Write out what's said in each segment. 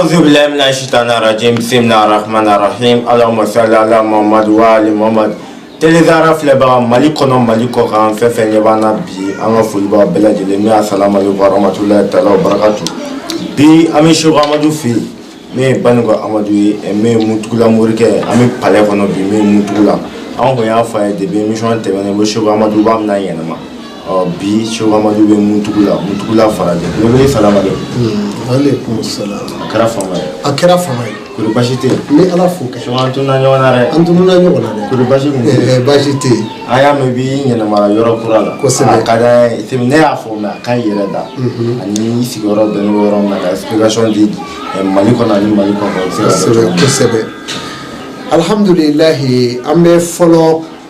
أعوذ بالله من الشيطان الرجيم بسم الله الرحمن الرحيم اللهم صل على محمد وآل محمد. Télé Zahara filɛbaga, Mali kɔnɔ, Mali kɔ kan, fɛn fɛn ɲɛ b'an na bi, an ka foli b'aw bɛɛ lajɛlen min. Asalamu aleykum warahmatulahi taala wa barakatu. Bi an bɛ Seko Amadu fɛ yen, min ye Banikɔ Amadu ye, min ye Mutugula morikɛ ye. An bɛ palais kɔnɔ bi, min ye Mutugula. An kun y'a fɔ a ye depuis émission tɛmɛnen ko Seko Amadu b'a bɛna yɛlɛma. Ɔ bi, Seko Amadu bɛ Mutugula, Mutugula farajɛ belebele. Salamu aleykum. Aleykum salam. A kɛra fama ye. A kɛra fama ye. Kori, baasi tɛ yen? N bɛ Ala fo kɛ. Seko, an tununa ɲɔgɔn na dɛ. An tununa ɲɔgɔn na dɛ. Kori, baasi kun tɛ yen? Baasi tɛ yen. An y'a mɛn b'i ɲɛnamara yɔrɔ kura la. Kosɛbɛ. A ka d'an ye, sɛbɛn ne y'a fɔ mɛ a ka ɲi yɛrɛ da ani i sigiyɔrɔ bɛnnen bɛ yɔrɔ min na, ka explication di Mali kɔnɔ ani Mali kɔfɛ, o bɛ se ka kɛ Kosɛbɛ. cogo min. Kosɛbɛ, alhamdulilahi. An bɛ fɔlɔ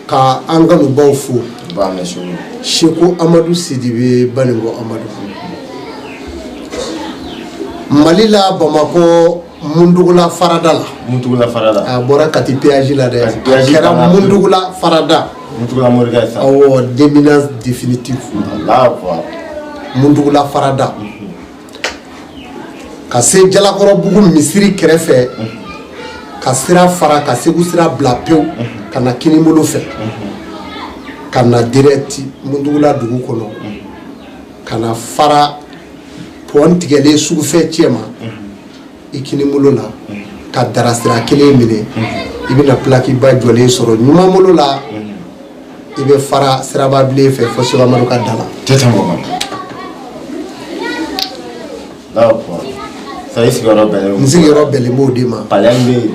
ka an kanubaw fo. Ba mɛn, Seko. Seko Amadu Sidibe, Banikɔ Amadu, Mali la, Bamakɔ, Mundugula farada la. Mutugula farada. A bɔra Kati péage la dɛ. Kati A péage kɛra kana. Mundugula farada. Mutugula morikɛ sa. Awɔ, d'éminence définitive. Allahu akbar. Mundugula farada ka se Jalakɔrɔbugu misiri kɛrɛfɛ, ka sira fara ka Segu sira bila pewu ka na kinibolo fɛ, ka na direct Mundugula dugu kɔnɔ, ka na fara pont tigɛlen sugufɛ cɛ ma i kinibolo la, ka darasira kelen minɛ, i bɛna plaque ba jɔlen sɔrɔ ɲuman bolo la, i bɛ fara sirababilen fɛ fo Seko Amadu ka da la. Tɛ tɛmɛ o kan. Allahu akbar. Sa i sigiyɔrɔ bɛnnen. N sigiyɔrɔ bɛnnen b'o de ma. Palais min bɛ yen.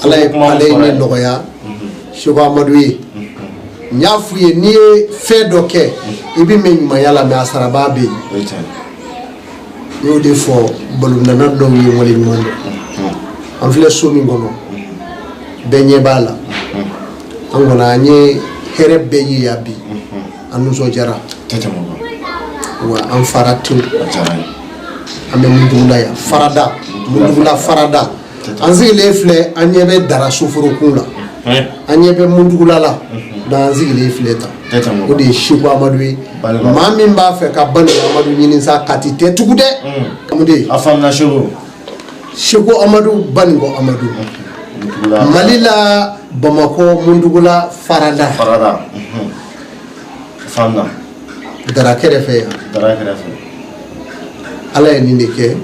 Ala ye Kuma min palais in fɔra de ye. nɔgɔya Seko Amadu ye. N y'a f'u ye, n'i ye fɛn dɔ kɛ, i bɛ mɛn ɲumanya la, mɛ a sarabaa bɛ yen. O ye tiɲɛ ye. N y'o de fɔ balontanna dɔw ye, wale ɲuman dɔn. An filɛ so min kɔnɔ, bɛɛ ɲɛ b'a la. An kɔni, an ye hɛrɛ bɛɛ ye yan bi, an nisɔndiyara. Tɛ tɛmɛ o kan. Wa an fara tewu. A diyara n ye. An bɛ Mundugula yan, farada, Mundugula farada. An sigilen filɛ, an ɲɛ bɛ Dara soforokun la, an ɲɛ bɛ Mundugula la, donc an sigilen filɛ tan. Tɛ tɛmɛ o O de ye Seko Amadu ye. Banikɔ. Maa min b'a fɛ ka Banikɔ Amadu ɲini sa, Kati tɛ tugu dɛ, mun de ye? A faamuna, Seko. Seko Amadu, Banikɔ Amadu. Mutugula. Mali la, Bamakɔ, Mundugula farada. Farada. Faamuna. Dara kɛrɛfɛ yan. Dara kɛrɛfɛ. Ala ye nin de kɛ,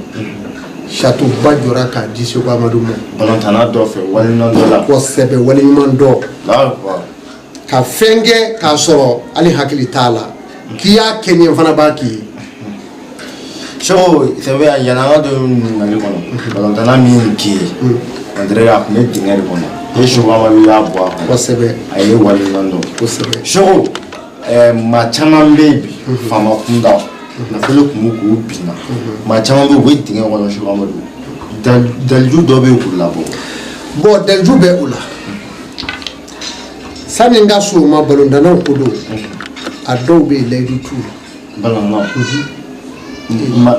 château ba jɔra k'a di Seko Amadu ma. Balontanna dɔ fɛ, waleɲuman dɔ la. Kosɛbɛ, waleɲuman dɔn. Allahu akbar. Ka fɛn kɛ k'a sɔrɔ hali hakili t'a la k'i y'a kɛ, ɲɛ fana b'a k'i ye. Seko, sɛbɛ yanni an ka don ɲininkali kɔnɔ, balontanna min ye nin k'i ye, on dirait a tun bɛ dingɛ de kɔnɔ, e Seko Amadu y'a bɔ a kɔnɔ. Kosɛbɛ. A ye waleɲuman dɔn. Kosɛbɛ. Seko, maa caman bɛ yen bi, faama kunda, nafolo tun b'u k'u binna, maa caman bɛ yen, u bɛ dingɛ kɔnɔ. Seko Amadu, daliju dɔ bɛ yen k'u labɔ? Bon, daliju bɛ o la. Sani n ka so o ma, balontannaw ko don, a dɔw bɛ yen, layidu t'u la. Balontanna,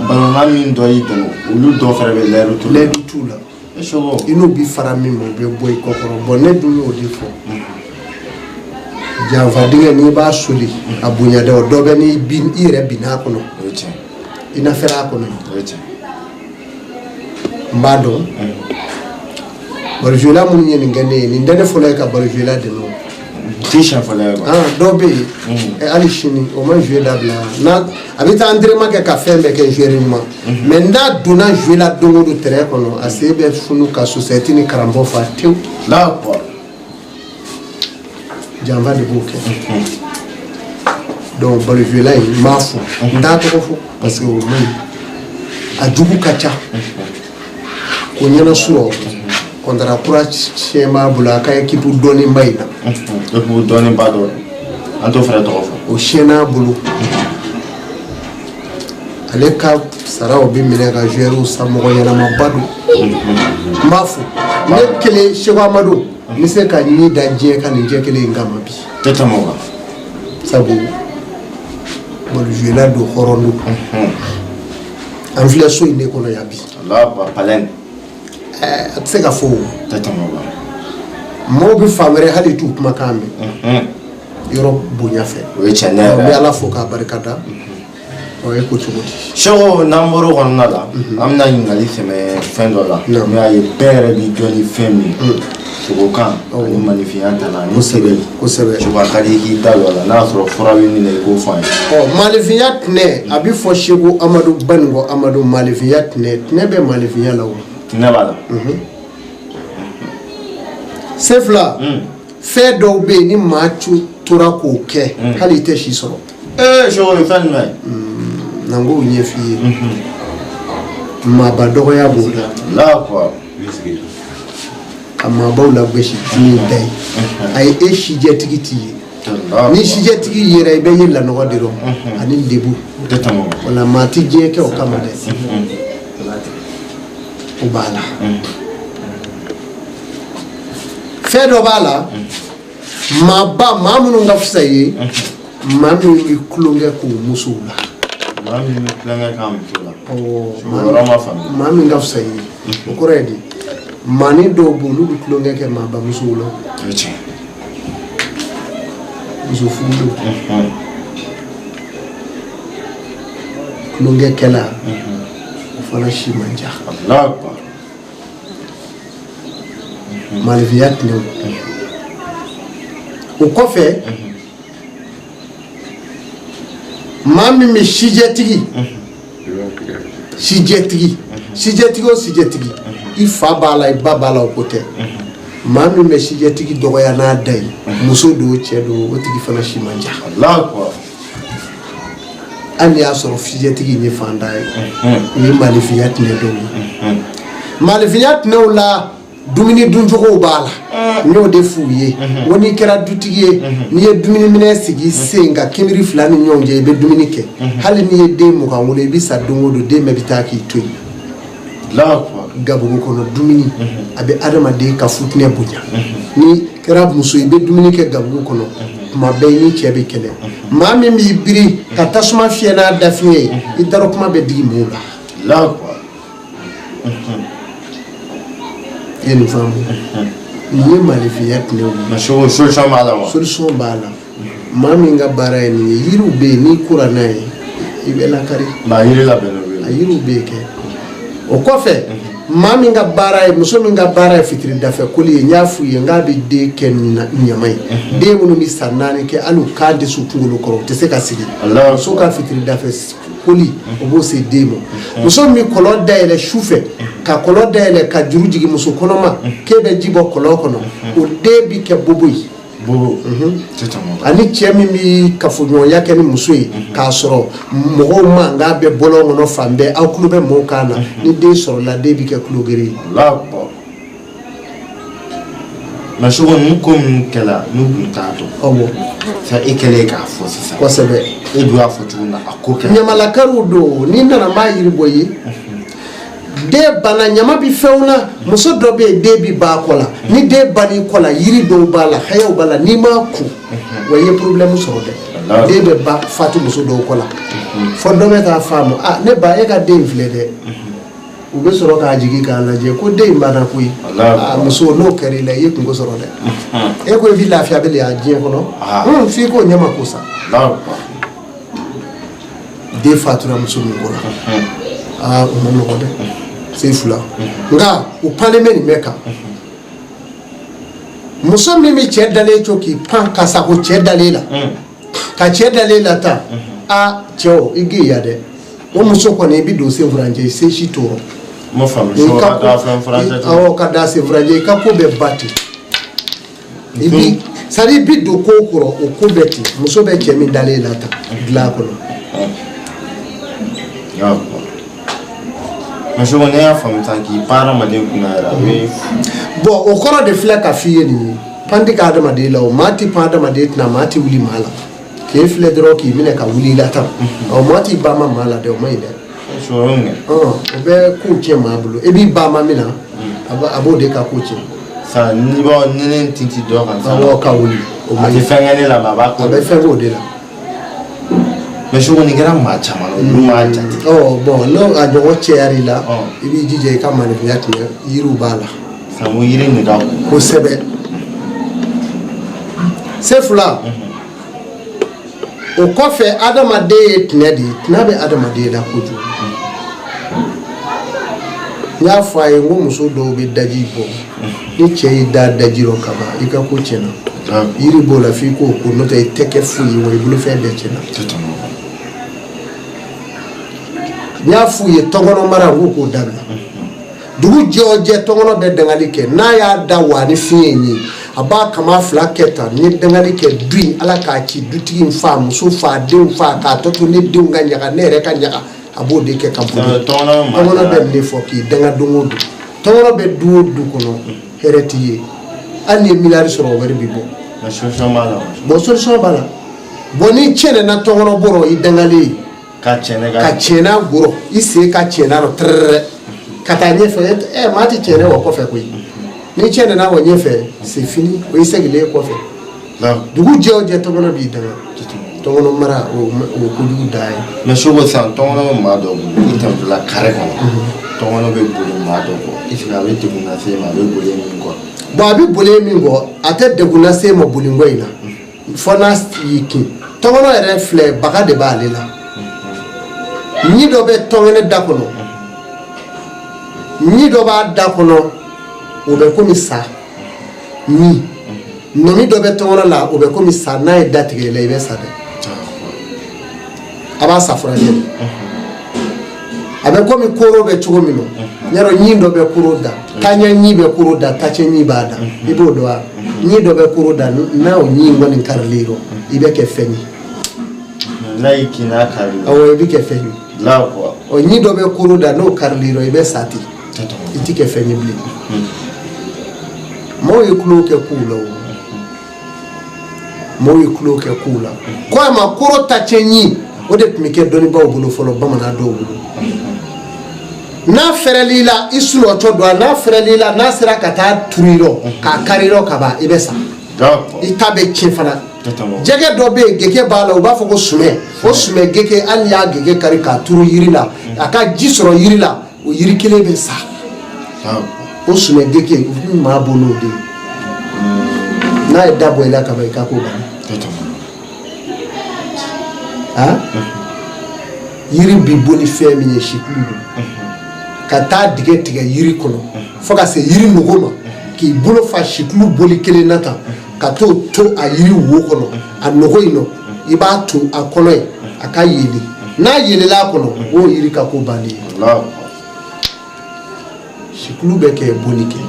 balontanna min dɔ y'i dɛmɛ, olu dɔw fana bɛ layidu t'u la. Layidu t'u la. E Seko. I n'u bi fara min ma, u bɛ bɔ i kɔkɔrɔ. Bon, ne dun y'o de fɔ, janfa dingɛ, n'i b'a soli a bonya dɛ, o dɔ bɛ n'i bin, i yɛrɛ binn'a kɔnɔ. O ye tiɲɛ. I na fɛrɛ a kɔnɔ. O ye tiɲɛ. N b'a dɔn balonjuela minnu ye nin kɛ ne ye, nin tɛ ne fɔlɔ ye ka balonjuela dɛmɛ o. Ti siɲɛ fɔlɔ ye quoi. Ah, dɔw bɛ yen, hali sini o ma jouer dabila n'a a bɛ taa entraînement kɛ ka fɛn bɛɛ kɛ, joueur ɲuman, mais n'a donna jouer la don o don terrain kɔnɔ, a sen bɛ funu ka société ni karamɔgɔ fa tewu. Allahu akbar. Janfa de b'o kɛ. Donc balonjuela in, n b'a fɔ, n t'a tɔgɔ fɔ parce que o man ɲi, a jugu ka ca ko ɲɛna surɔ. Contrat kura siɲɛ b'a bolo a ka équipe dɔɔninba in na. Équipe dɔɔninba dɔ, an t'o fana tɔgɔ fɔ. O siɲɛn'a bolo, ale ka saraw bɛ minɛ ka joueur san, mɔgɔ ɲɛnamaba don. N b'a fɔ, ne kelen Seko Amadu, n bɛ se ka ɲi da diɲɛ kan nin jɛ kelen in kama bi. Tɛ tɛmɛ o kan. Sabu balonjuela don, hɔrɔn don. An filɛ so in de kɔnɔ yan bi. Allahu akbar, palais. A tɛ se ka fɔ o. Tɛ tɛmɛ o kan. Maaw bɛ fan wɛrɛ, hali t'u kumakan mɛn yɔrɔ bonya fɛ. O ye tiɲɛ ne N bɛ yɛrɛ. Ala fo k'a barika da. Ɔ, e ko cogo di? Seko, n'an bɔr'o kɔnɔna la, an bɛna ɲininkali sɛmɛ fɛn dɔ la. N'o y'a ye bɛɛ yɛrɛ b'i jɔ ni fɛn min ye, sogokan ani maninfinya tana ani sɛbɛn. Seko, a ka di i k'i da don a la, n'a y'a sɔrɔ fura bɛ min na, i k'o fɔ an ye. Ɔ, maninfinya tɛnɛ, a bɛ fɔ Seko Amadu Banikɔ Amadu, maninfinya tɛnɛ, tɛnɛ bɛ maninfinya la o. Tɛnɛ b'a la. Sefila, fɛn dɔw bɛ yen, ni maa tora k'o kɛ, hali i tɛ si sɔrɔ. Ee Seko, o ye fɛn jumɛn ye? Na n k'o ɲɛf'i ye. Maaba dɔgɔya b'o la. Allahu akbar. Ka maabaw lagosi n'i da ye, ayi, e sijɛtigi t'i ye. Ni sijɛtigi yera, i bɛ ye lanɔgɔ de rɔ ani lebu. O tɛ tɛmɛ o kan. Wala maa ti diɲɛ kɛ o kama dɛ, o b'a la. Fɛn dɔ b'a la, maaba, maa minnu ka fisa i ye, maa minnu bɛ tulonkɛ k'u musow la. Maa min bɛ tulonkɛ k'a muso la. Awɔ. O yɔrɔ ma faamu. Maa min ka fisa i ye, o kɔrɔ ye di? Maanin dɔw bɛ yen, olu bɛ tulonkɛ kɛ maaba musow la. O ye tiɲɛ. Muso furulenw, tulonkɛkɛla, o fana si man ca. Allahu akbar. Maninfinya tɛnɛw o kɔfɛ, maa min bɛ sijɛtigi, sijɛtigi, sijɛtigi o sijɛtigi, i fa b'a la, i ba b'a la, o ko tɛ. Maa min bɛ sijɛtigi dɔgɔya n'a da ye, muso don, cɛ don, o tigi fana si man ca. Allahu akbar. Hali n'i y'a sɔrɔ sijɛtigi in ye fantan ye. O ye maninfinya tɛnɛ dɔw ye. Maninfinya tɛnɛw la, dumuni duncogow b'a la. N y'o de f'u ye, n ko n'i kɛra dutigi ye, n'i ye dumuniminɛ sigi i sen kan, kinbiri fila ni ɲɔgɔn cɛ, i bɛ dumuni kɛ. Hali n'i ye den 20 wolo, i bɛ sa don o don, den bɛɛ bɛ taa k'i to yen. Allahu akbar. Gabugu kɔnɔ dumuni, a bɛ adamaden ka futinɛ bonya. N'i kɛra muso, i bɛ dumuni kɛ gabugu kɔnɔ tuma bɛɛ, i ni cɛ bɛ kɛlɛ. Maa min b'i biri ka tasuma fiyɛ n'a dafiɲɛ ye, i darɔ kuma bɛ digi mɔgɔw la. Allahu akbar. I ye nin faamu? Nin ye maninfinya tɛnɛw ye. Mais Seko, solution b'a la wa? Solution b'a la. Maa min ka baara ye nin ye, yiriw bɛ yen, n'i kora n'a ye, i bɛ lakari. Maa yiri labɛnnen bɛ A yiriw bɛ yen kɛ. O kɔfɛ, maa min ka baara ye, muso min ka baara ye fitiri dafɛ koli ye, n y'a f'u ye n k'a bɛ den kɛ ɲama ye. Den minnu bɛ san 4 kɛ, hali u kan tɛ s'u kunkolo kɔrɔ, u tɛ se ka sigi. Allahu Muso ka fitiri dafɛ koli, o b'o se den ma. Muso min bɛ kɔlɔn dayɛlɛ su fɛ, ka kɔlɔn dayɛlɛ ka juru jigin muso kɔnɔma k'e bɛ ji bɔ kɔlɔn kɔnɔ, o den bɛ kɛ bobo ye. Bobo tɛ tɛmɛ o kan. Ani cɛ min bɛ kafoɲɔgɔnya kɛ ni muso ye k'a sɔrɔ mɔgɔw mankan bɛ bɔlɔn kɔnɔ fan bɛɛ, aw tulo bɛ mɔgɔw kan na, ni den sɔrɔla, den bɛ kɛ tulogere ye. Allahu akbar. Mais Seko, ninnu ko minnu kɛla, n'u tun t'a dɔn. Awɔ. Sa, e kɛlen k'a fɔ sisan. Kosɛbɛ. E dun y'a fɔ cogo min na, a ko kɛra. Ɲamalakariw don. N'i nana, n b'a yiri bɔ i ye. Den banna, ɲama bɛ fɛnw na. Muso dɔ bɛ yen, den bɛ ba kɔ la. Ni den bann'i kɔ la, yiri dɔw b'a la, hayaw b'a la, n'i m'a ko wa, i ye problème sɔrɔ dɛ. Den bɛ ba fatu muso dɔw kɔ la, fɔ dɔ bɛ taa faamu: a ne ba, e ka den filɛ dɛ. U bɛ sɔrɔ k'a jigin k'a lajɛ ko den in banna koyi. A muso, n'o kɛra i la, i ye kunko sɔrɔ dɛ. E ko i bɛ lafiya bɛ a diɲɛ kɔnɔ, f'i k'o ɲɛma ko sa. Den fatura muso min kɔ la, aa, o ma nɔgɔ dɛ, sen fila. Nka u pannen bɛ nin bɛɛ kan. Muso min bɛ cɛ dalen to k'i pan ka sago cɛ dalen la, ka cɛ dalen la tan, a cɛw, i gɛlɛya dɛ. O muso kɔni, i bɛ don sen furancɛ, i sen si t'o rɔ. Ma faamu. Ka da fɛn furancɛ. Awɔ, ka da sen furancɛ, i ka ko bɛɛ ba ten. I bi, c'est à dire, i bi don ko kɔrɔ, o ko bɛɛ ten. Muso bɛ cɛ min dalen la tan dilan kɔnɔ. Mais Seko, ne y'a faamu sisan k'i pan hadamaden kunna yɛrɛ, a bɛ. Bon, o kɔrɔ de filɛ ka f'i ye nin ye. Pan tɛ kɛ hadamaden la. O maa tɛ pan hadamaden tɛna, maa tɛ wuli maa la k'e filɛ dɔrɔn k'i minɛ ka wuli i la tan. Ɔ, maa t'i ba ma maa la dɛ, o ma ɲi dɛ. Sɔrɔ min kɛ. O bɛ kow tiɲɛ maa bolo. E b'i ba ma min na, a b'o de ka ko tiɲɛ. Sa ni bɔ ni ne tinti dɔ kan sisan. Awɔ, ka wuli. O A ma tɛ ɲi. fɛn kɛ ne la, mais a b'a ko. A bɛ fɛn k'o de la. Mais Seko, nin kɛra maa caman na, olu m'a jate. Ɔ bon, n'o a ɲɔgɔn cɛyar'i la, Ɔ. i b'i jija i ka maninfinya tɛmɛ, yiriw b'a la. Sanko yiri nin ka Kosɛbɛ. Se fila. O kɔfɛ, adamaden ye tɛnɛ de ye, tɛnɛ bɛ adamaden la kojugu. N y'a fɔ a ye n ko muso dɔw bɛ daji bɔ, ni cɛ y'i da daji rɔ ka ban, i ka ko tiɲɛna. Yiri b'o la f'i k'o ko, n'o tɛ i tɛ kɛ foyi ye wa i bolofɛn bɛɛ tiɲɛna. N y'a f'u ye tɔnkɔnɔ mara, n k'u k'o dabila. Dugu jɛ o jɛ, tɔnkɔnɔ bɛ dangali kɛ. N'a y'a da wa ni fiɲɛ in ye, a b'a kama fila kɛ tan: n ye dangali kɛ du in, Ala k'a ci, dutigi in fa, muso fa, denw fa, k'a tɔ to ne denw ka ɲaga, ne yɛrɛ ka ɲaga. A b'o de kɛ ka boli. Tɔnkɔnɔ bɛ nin de fɔ k'i danga don o don. Tɔnkɔnɔ bɛ du o du kɔnɔ, hɛrɛ t'i ye. Hali n'i ye miliyari sɔrɔ, o wari bɛ bɔ. Bon, solution b'a la. Bon, n'i tiɲɛna tɔnkɔnɔ bɔrɔ, i dangalen ye. Ka tiɲɛ. Ka tiɲɛna goro, i sen ka tiɲɛna rɔ tɛrɛrɛ ka taa ɲɛfɛ. Ɛ, maa tɛ tiɲɛnɛ wa kɔfɛ koyi. Ni tiɲɛna wa ɲɛfɛ, c'est fini, o y'i seginnen kɔfɛ. Dugu jɛ o jɛ, tɔnkɔnɔ b'i danga. Tɔnkɔnɔ mara, o kojugu da ye. Mais Soko, sisan tɔnkɔnɔ bɛ maa dɔ bolo, i tɛmɛtɔla carré kɔnɔ, tɔnkɔnɔ bɛ boli maa dɔ kɔ, est ce que a bɛ degun lase e ma, a bɛ boli min kɔ? Bon, a bɛ boli min kɔ, a tɛ degun lase e ma bolinko in na, fɔ n'a y'i kin. Tɔnkɔnɔ yɛrɛ filɛ, baga de b'ale la. Ɲi dɔ bɛ tɔnkɛnɛ da kɔnɔ, ɲi dɔ b'a da kɔnɔ, o bɛ komi sa. Ɲi nɔmi dɔ bɛ tɔnkɔnɔ la, o bɛ komi sa. N'a ye da tigɛ i la, i bɛ sa dɛ. A b'a sa furakɛ de. A bɛ komi koro bɛ cogo min na, yɔrɔ ɲi dɔ bɛ koro da, taɲɛ ɲi bɛ koro da, tacɛ ɲi b'a da, i b'o dɔn wa? Ɲi dɔ bɛ koro da, n'a o ɲi kɔni karilen rɔ, i bɛ kɛ fɛn ye. N'a y'i kin, n'a kari. Awɔ, i bɛ kɛ fɛn ye. La quoi. Ɔ, ɲi dɔ bɛ koro da, n'o karilen rɔ, i bɛ sa ten, i ti kɛ fɛn ye bilen. Maaw ye tulo kɛ kow la, o maaw ye tulo kɛ kow la. Ko a ma koro ta cɛ ɲi, o de tun bɛ kɛ dɔnnibaaw bolo fɔlɔ, bamanan dɔw bolo. N'a fɛrɛl'i la, i sunɔtɔ don, n'a fɛrɛl'i la, n'a sera ka taa turu i rɔ, k'a kari i rɔ ka ban, i bɛ sa, i ta bɛ tiɲɛ fana. Jɛgɛ dɔ bɛ yen, geke b'a la, u b'a fɔ ko sumɛ. O sumɛ geke, hali n'i y'a geke kari k'a turu yiri la, a ka ji sɔrɔ yiri la, o yiri kelen bɛ sa. O sumɛ geke, u bɛ maa bɔ n'o de ye. N'a ye da bɔ i la ka ban, i ka ko banna. Han, yiri bi bɔ ni fɛn min ye, sikulu don. Ka taa dingɛ tigɛ yiri kɔnɔ fo ka se yiri nogo ma, k'i bolo fa sikulu boli kelen na tan, ka t'o to a yiri wo kɔnɔ, a nogo in nɔ, i b'a to a kɔnɔ yen, a ka yeelen. N'a yeelela a kɔnɔ, o yiri ka ko bannen ye. Sikulu bɛ kɛ boli kɛ,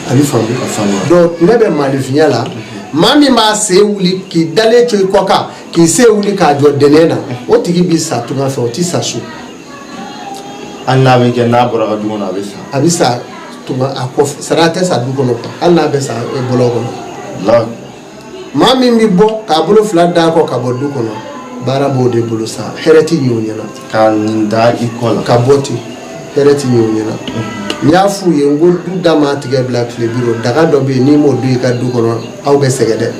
a bɛ faamu. Donc ne bɛ maanifinya la, maa min b'a sen wuli k'i dalen to i kɔ kan, k'i sen wuli k'a jɔ dɛnɛn na, o tigi bɛ sa tunga fɛ, o tɛ sa so. Hali n'a bɛ kɛ, n'a bɔra ka du kɔnɔ, a bɛ sa. A bɛ sa tunga a kɔfɛ, sara tɛ sa du kɔnɔ quoi, hali n'a bɛ sa bɔlɔn kɔnɔ. Maa min bɛ bɔ k'a bolo fila d'a kɔ ka bɔ du kɔnɔ, baara b'o de bolo sa, hɛrɛ tɛ ɲɛ o ɲɛna. Ka nin da i kɔ la. Ka bɔ ten, hɛrɛ tɛ ɲɛ o ɲɛna. N y'a f'u ye n ko du da maa tigɛ bila tile bi rɔ, daga dɔ bɛ yen, n'i m'o don i ka du kɔnɔ, aw bɛ sɛgɛn dɛ.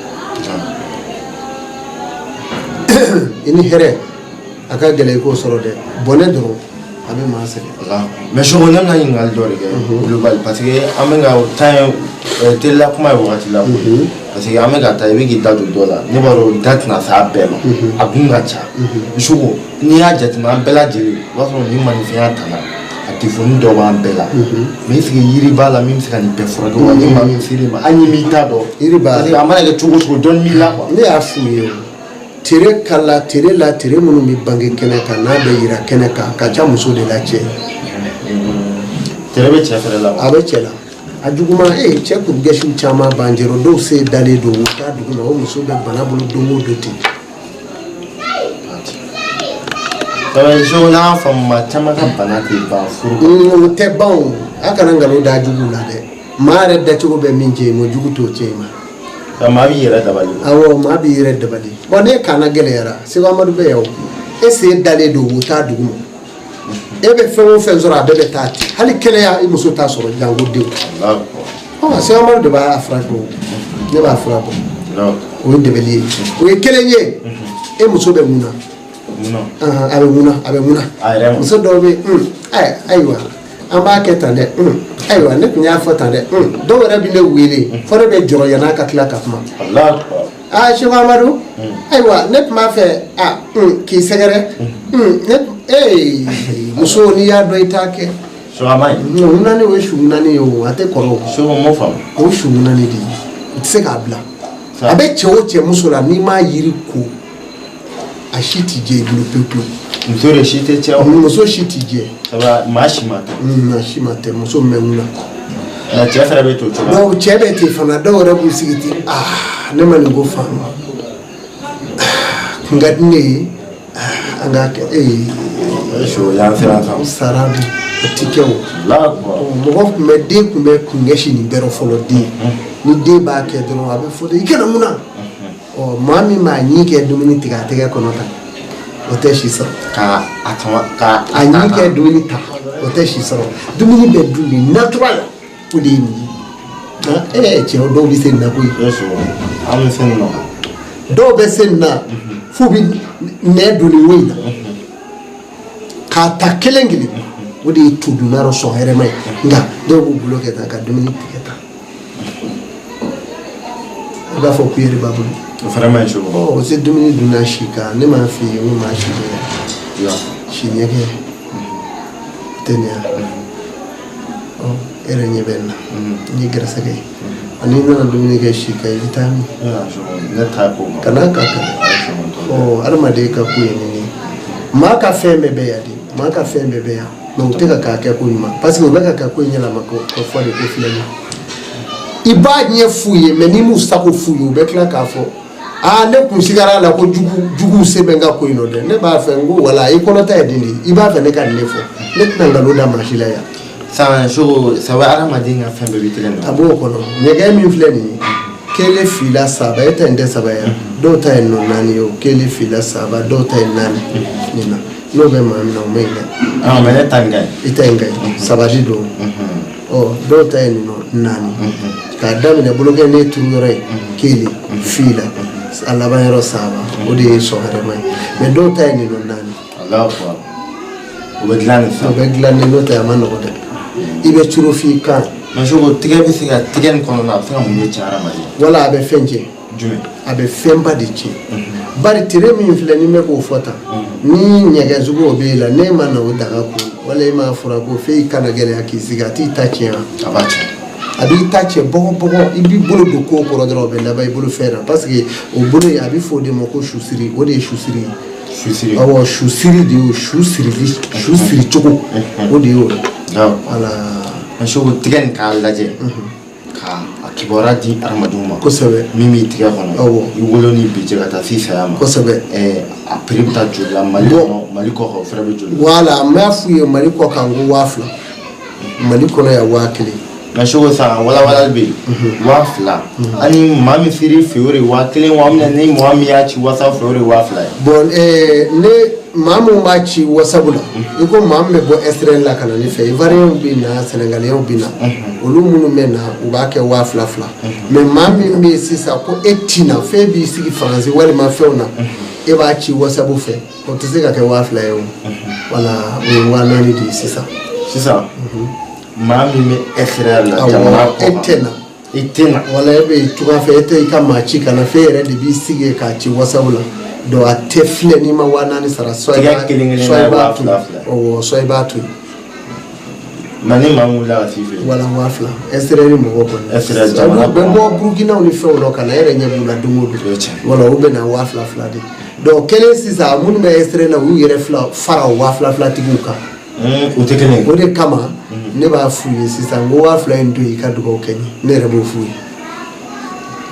I ni hɛrɛ a ka gɛlɛn i k'o sɔrɔ dɛ, bɔnɛ dɔrɔn a bɛ maa sɛgɛn. Mais Soko, ne bɛna ɲininkali dɔ de kɛ global, parce que an bɛ ka temps ye, teliya kuma ye wagati la, parce que an bɛ ka taa, i bɛ k'i da don dɔ la, ne b'a dɔn da tɛna s'a bɛɛ ma, a kun ka ca. Soko, n'i y'a jateminɛ, an bɛɛ lajɛlen, o b'a sɔrɔ nin maninfinya tana a telefɔni dɔ b'an bɛɛ la. Mais est ce que yiri b'a la min bɛ se ka nin bɛɛ furakɛ wa? Ni maa min ser'i ma, hali ni m'i ta dɔn. Yiri b'a la. Parce que a mana kɛ cogo o cogo, dɔɔni b'i la quoi. Ne y'a f'u ye, o tere kala tere la, tere minnu bɛ bange kɛnɛ kan, n'a bɛ yira kɛnɛ kan, ka ca muso de la cɛ. Tere bɛ cɛ fɛnɛ la wa? A bɛ cɛ la, a juguman e cɛ kurugɛsiw caman b'an jɛrɔ, dɔw se dalen don, u t'a dugu ma, o muso bɛ bana bolo don o don ten. Soko, n'a faamu, maa caman ka bana tɛ ban furu kɔnɔ. O tɛ ban o, a kana nkalon da juguw la dɛ. Maa yɛrɛ dacogo bɛ min cɛ i ma, jugu t'o cɛ i ma. Nka maa b'i yɛrɛ dabali. Awɔ, maa b'i yɛrɛ dabali. Bɔn, ne kana gɛlɛyara, Seko Amadu bɛ yan o. E sen dalen don, wo t'a dugu ma, e bɛ fɛn o fɛn sɔrɔ, a bɛɛ bɛ taa ten. Hali kɛnɛya, i muso t'a sɔrɔ, janko denw. Ɔ, Seko Amadu de b'a furakɛ o, ne b'a furakɛ. O ye dɛmɛli ye, o ye kelen ye. E muso bɛ mun na? A bɛ mun na? A bɛ mun na? Muso dɔw bɛ yen, ayiwa, an b'a kɛ tan dɛ, ayiwa, ne tun y'a fɔ tan dɛ. Dɔw yɛrɛ bɛ ne wele fo ne bɛ jɔrɔ yann'a ka tila ka kuma. Aa Seku Amadu, ayiwa ne tun b'a fɛ a k'i sɛgɛrɛ ne ee muso n'i y'a dɔn i t'a kɛ. Seku a ma ɲi. Ŋunani o ye su ŋunani ye o, a tɛ kɔrɔ o. Seku m'o faamu. O su ŋunani de ye, u tɛ se k'a bila. A bɛ cɛ o cɛ muso la, n'i m'a yiri ko, a si t'i jɛ i bolo pewu pewu. Muso de si tɛ cɛ o. Muso si t'i jɛ. Sabu maa si ma tɛ. Maa si ma tɛ muso min bɛ ŋuna. Nka cɛ fana bɛ to cogo. Dɔw cɛ bɛ ten fana, dɔw yɛrɛ b'u sigi ten, aa ne ma nin ko faamu, kun ka di ne ye, an k'a kɛ ee. So y'an siran sa. O sara dun o ti kɛ o. Mɔgɔ tun bɛ den tun bɛ kunkɛsi nin bɛɛ rɔ fɔlɔ den. Ni den b'a kɛ dɔrɔn a bɛ fɔ de i kana ŋuna. Ɔ maa min b'a ɲin kɛ dumuni tigɛ a tɛgɛ kɔnɔ tan, o tɛ si sɔrɔ. Ka a tama ka a ɲin kɛ dumuni ta, o tɛ si sɔrɔ. Dumuni bɛ dun de naturel, o de ye nin ye. Ɛɛ cɛw dɔw bɛ se nin na koyi. An bɛ se nin na. Dɔw bɛ se nin na f'u bɛ nɛn don nin wo in na k'a ta kelen kelen, o de ye todunna rɔ sɔn hɛrɛma ye. Nka dɔw b'u bolo kɛ tan ka dumuni tigɛ tan, i b'a fɔ kuyɛri b'a bolo. O fana ma ɲi cogo. Ɔ o se dumuni dunna si kan, ne m'a f'i ye n ko maa si bɛ si ɲɛgɛn tɛ nin ye. Ɔ e yɛrɛ ɲɛ bɛ n na, n ye gɛrɛsɛgɛ ye. Ani nana dumuni kɛ si kan, i bɛ taa min? Ne t'a ko ma. Kana ka kan. Ɔ adamaden ka ko ye nin ye. Maa ka fɛn bɛɛ bɛ yan de, maa ka fɛn bɛɛ bɛ yan, mais u tɛ ka k'a kɛ ko ɲuman, parce que u bɛ ka kɛ ko in yɛlɛma ko fɔ de ko filɛ nin ye. I b'a ɲɛ f'u ye, mais n'i m'u sago f'u ye, u bɛ tila k'a fɔ aa ne kun sigara a la ko juguw se bɛ n ka ko in nɔ dɛ. Ne b'a fɛ n ko wala i kɔnɔta ye nin de ye, i b'a fɛ ne ka nin de fɔ, ne tɛna nkalon da maa si la yan. San so saba hadamaden ka fɛn bɛɛ bɛ tɛgɛ a b'o kɔnɔ. Ɲɛgɛn min filɛ nin ye, kelen fila saba, e ta in tɛ saba ye, dɔw ta ye nɔ naani ye o, kelen fila saba, dɔw ta ye naani nin na. N'o bɛ maa min na, o ma ɲi dɛ. Mais ne ta in ka ɲi. I ta in ka ɲi, saba de don. Ɔ dɔw ta ye nin nɔ naani, k'a daminɛ bolokɛnden turu yɔrɔ ye kelen fila, a laban yɔrɔ saba, o de ye sɔn hɛrɛma ye. Mais dɔw ta ye nin nɔ naani. O bɛ dilan de sisan. O bɛ dilan de, n'o tɛ a ma nɔgɔ dɛ. I bɛ curo f'i kan. Mais Soko, tɛgɛ bɛ se ka tɛgɛ nin kɔnɔna a bɛ se ka mun de tiɲɛ hadamaden? Wala a bɛ fɛn tiɲɛ. Jumɛn? A bɛ fɛnba de tiɲɛ. Bari tere min filɛ ni bɛ k'o fɔ tan, ni ɲɛgɛn sugu o b'e la, n'e ma na o daga ko wala e m'a fura ko f'e kana gɛlɛya k'i sigi, a t'i ta tiɲɛ wa? A b'a tiɲɛ. A b'i ta tiɲɛ bɔgɔ bɔgɔ, i b'i bolo don ko kɔrɔ dɔrɔn, o bɛ laban i bolo fɛn na, parce que o bolo in a bɛ fɔ o de ma ko susiri, o de ye susiri ye. Susiri. Awɔ, susiri de y'o, su sirili, su siri cogo, o de y'o ye. Voilà. Mais Soko, tɛgɛ nin k'a lajɛ ka a kibaruya di hadamadenw ma. Kosɛbɛ. Min b'i tigɛ kɔnɔ. Awɔ. I wolo ni bi cɛ ka taa f'i saya ma. Kosɛbɛ. A prix bɛ taa joli la Mali kɔnɔ, Mali kɔ kan o fana bɛ joli la? Voilà, n b'a f'u ye Mali kɔ kan ko 2000, Mali kɔnɔ yan 1000. Mais Soko, sisan walawalali bɛ yen. 2000. Ani maa min ser'i fɛ o de ye 1000 wa minɛ, ni mɔgɔ min y'a ci WhatsApp fɛ o de ye 2000 ye. Bon ne maa min b'a ci WhatsApp la, i ko maa min bɛ bɔ extérieur la ka na ne fɛ, Ivoirien bɛ na, Sénégalais bɛ na, olu minnu bɛ na u b'a kɛ 2000 fila. Mais maa min bɛ yen sisan ko e ti na, f'e b'i sigi Faransi walima fɛnw na, e b'a ci WhatsApp fɛ, o tɛ se ka kɛ 2000 ye o. Voilà, o ye 4000 de ye sisan. Sisan maa min bɛ extérieur la, jamana kɔ kan, e tɛ na. I tɛ na. Wala e bɛ tunga fɛ, e tɛ i ka maa ci ka na, f'e yɛrɛ de b'i sigi k'a ci WhatsApp la. Donc a tɛ filɛ n'i ma 4000 sara, soit i b'a to yen, awɔ, soit i b'a to yen. Mais ni maa min wulila ka s'i fɛ yen. Wala 2000 extérieur mɔgɔw kɔni. Extérieur jamana kɔnɔ. U bɛ bɔ Burukinaw ni fɛnw la ka na, e yɛrɛ ɲɛ b'u la don o don. Wala u bɛ na 2000 fila de. Donc kelen sisan minnu bɛ extérieur la, u y'u yɛrɛ fila fara o 2000 fila tigiw kan. O tɛ kelen ye. O de kama ne b'a f'u ye sisan ko 2000 in to yen, i ka dugawu kɛ n ye, ne yɛrɛ b'o f'u ye.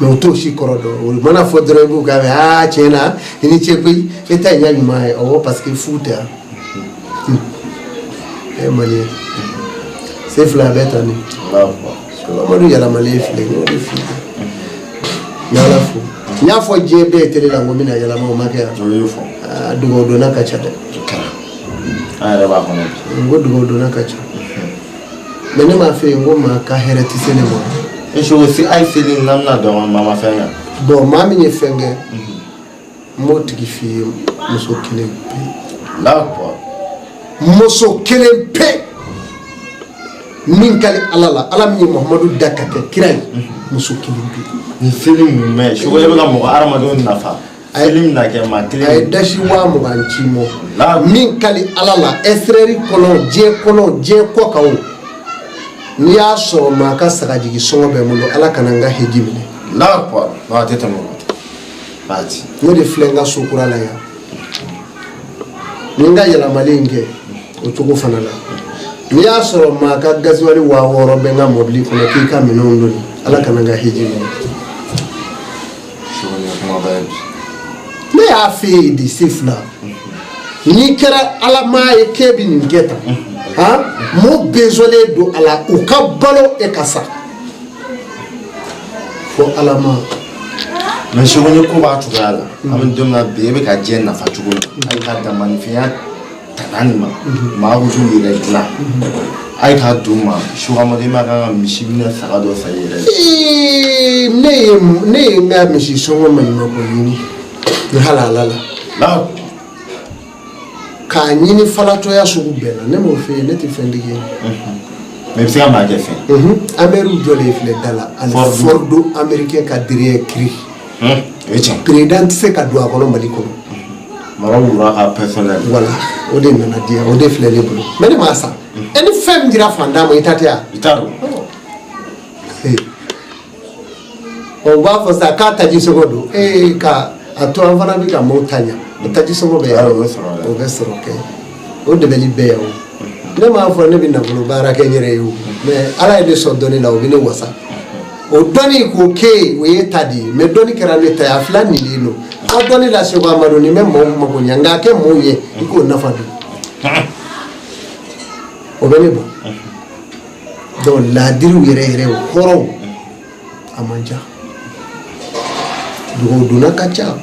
Mais u t'o si kɔrɔ dɔn, o mana fɔ dɔrɔn i b'u k'a mɛn, aa tiɲɛ na i ni ce koyi, e ta in y'a ɲuman ye. Awɔ, parce que fu tɛ yan. E maliyɛn se fila bɛɛ ta ni Amadu yɛlɛmalen filɛ, n y'o de f'i ye. N y'Ala fo, n y'a fɔ diɲɛ bɛɛ ye télé la n ko n bɛna yɛlɛma, o ma kɛ yan. Aa dugawu donna ka ca dɛ. An yɛrɛ b'a kɔnɔ bi. N ko dugawu donna ka ca. Mais ne m'a fɛ yen n ko maa ka hɛrɛ tɛ se ne ma. E Soko, si hali seli n'an bɛna dɔn maa ma fɛn kɛ. Bon maa min ye fɛn kɛ, n b'o tigi f'i ye, muso kelen pe. Allahu akbar. Muso kelen pe. Min kali Ala la, Ala min ye Muhamadu da ka kɛ kira ye, muso kelen pe. Nin seli mun bɛ Seko, e bɛ ka mɔgɔ hadamadenw nafa, seli min na kɛ maa kelen. A ye dasi 20,000 ci mɔ. La. Min kali Ala la, extérieur kɔnɔ, diɲɛ kɔnɔ, diɲɛ kɔ kan o, n'i y'a sɔrɔ maa ka sagajigi sɔngɔ bɛ n bolo, Ala kana n ka heji minɛ. La quoi, non, a tɛ tɛmɛ o kan, Fati. Ne de filɛ n ka so kura la yan, ni n ka yɛlɛmali in kɛ o cogo fana la, n'i y'a sɔrɔ maa ka gaziwali 6000 bɛ n ka mɔbili kɔnɔ k'i ka minɛnw doni, Ala kana n ka heji minɛ. Seko, nin ye kumaba ye bi. Ne y'a f'e ye de, se fila n'i kɛra Ala maa ye k'e bɛ nin kɛ tan, han, mɔɔ besoin don a la, u ka balo, e ka sa fo Ala ma. Mais Seko, ni ko b'a cogoya la, an bɛ don min na bi, e bɛ ka diɲɛ nafa cogo min, hali ka dan maninfinya tana nin ma, maa ko t'u yɛrɛ dilan, hali k'a d'u ma. Seko Amadu, e ma kan ka misi minɛ, saga dɔ san i yɛrɛ ye. Ee, ne ye n ka misi sɔngɔ maɲumanko ɲini ni halala la. La. K'a ɲini falatɔya sugu bɛɛ la. Ne m'o f'e ye, ne tɛ fɛntigi ye. Mais i bɛ se ka maa kɛ fɛn. Amérique jɔlen filɛ da la ani Ford. Ford américain ka derrière cri. O ye tiɲɛ. Président tɛ se ka don a kɔnɔ Mali kɔnɔ. Mara wura ka personnel. Voilà, o de nana di yan, o de filɛ ne bolo, mais ne m'a san. E ni fɛn min dira fantan ma, i ta tɛ yan. I t'a dɔn. O b'a fɔ sa k'a taji sɔngɔ don ee, ka a to an fana bɛ ka maaw ta ɲa, o taji sɔngɔ bɛ yan. O bɛ sɔrɔ dɛ. O bɛ sɔrɔ kɛ, o dɛmɛli bɛ yan. O ne m'a fɔ ne bɛ nafolo baara kɛ n yɛrɛ ye o, mais Ala ye ne sɔn dɔnni la, o bɛ ne wasa. O dɔnni k'o kɛ yen, o ye ta de ye, mais dɔnni kɛra ne ta ye, a fila nilen don. A dɔnni la, Seko Amadu, nin bɛ maaw mago ɲɛ, nka a kɛ maaw ye i k'o nafa dun, o bɛ ne bɔ. Donc laadiriw yɛrɛ yɛrɛ, o hɔrɔnw, a man ca, dugawu donna ka ca.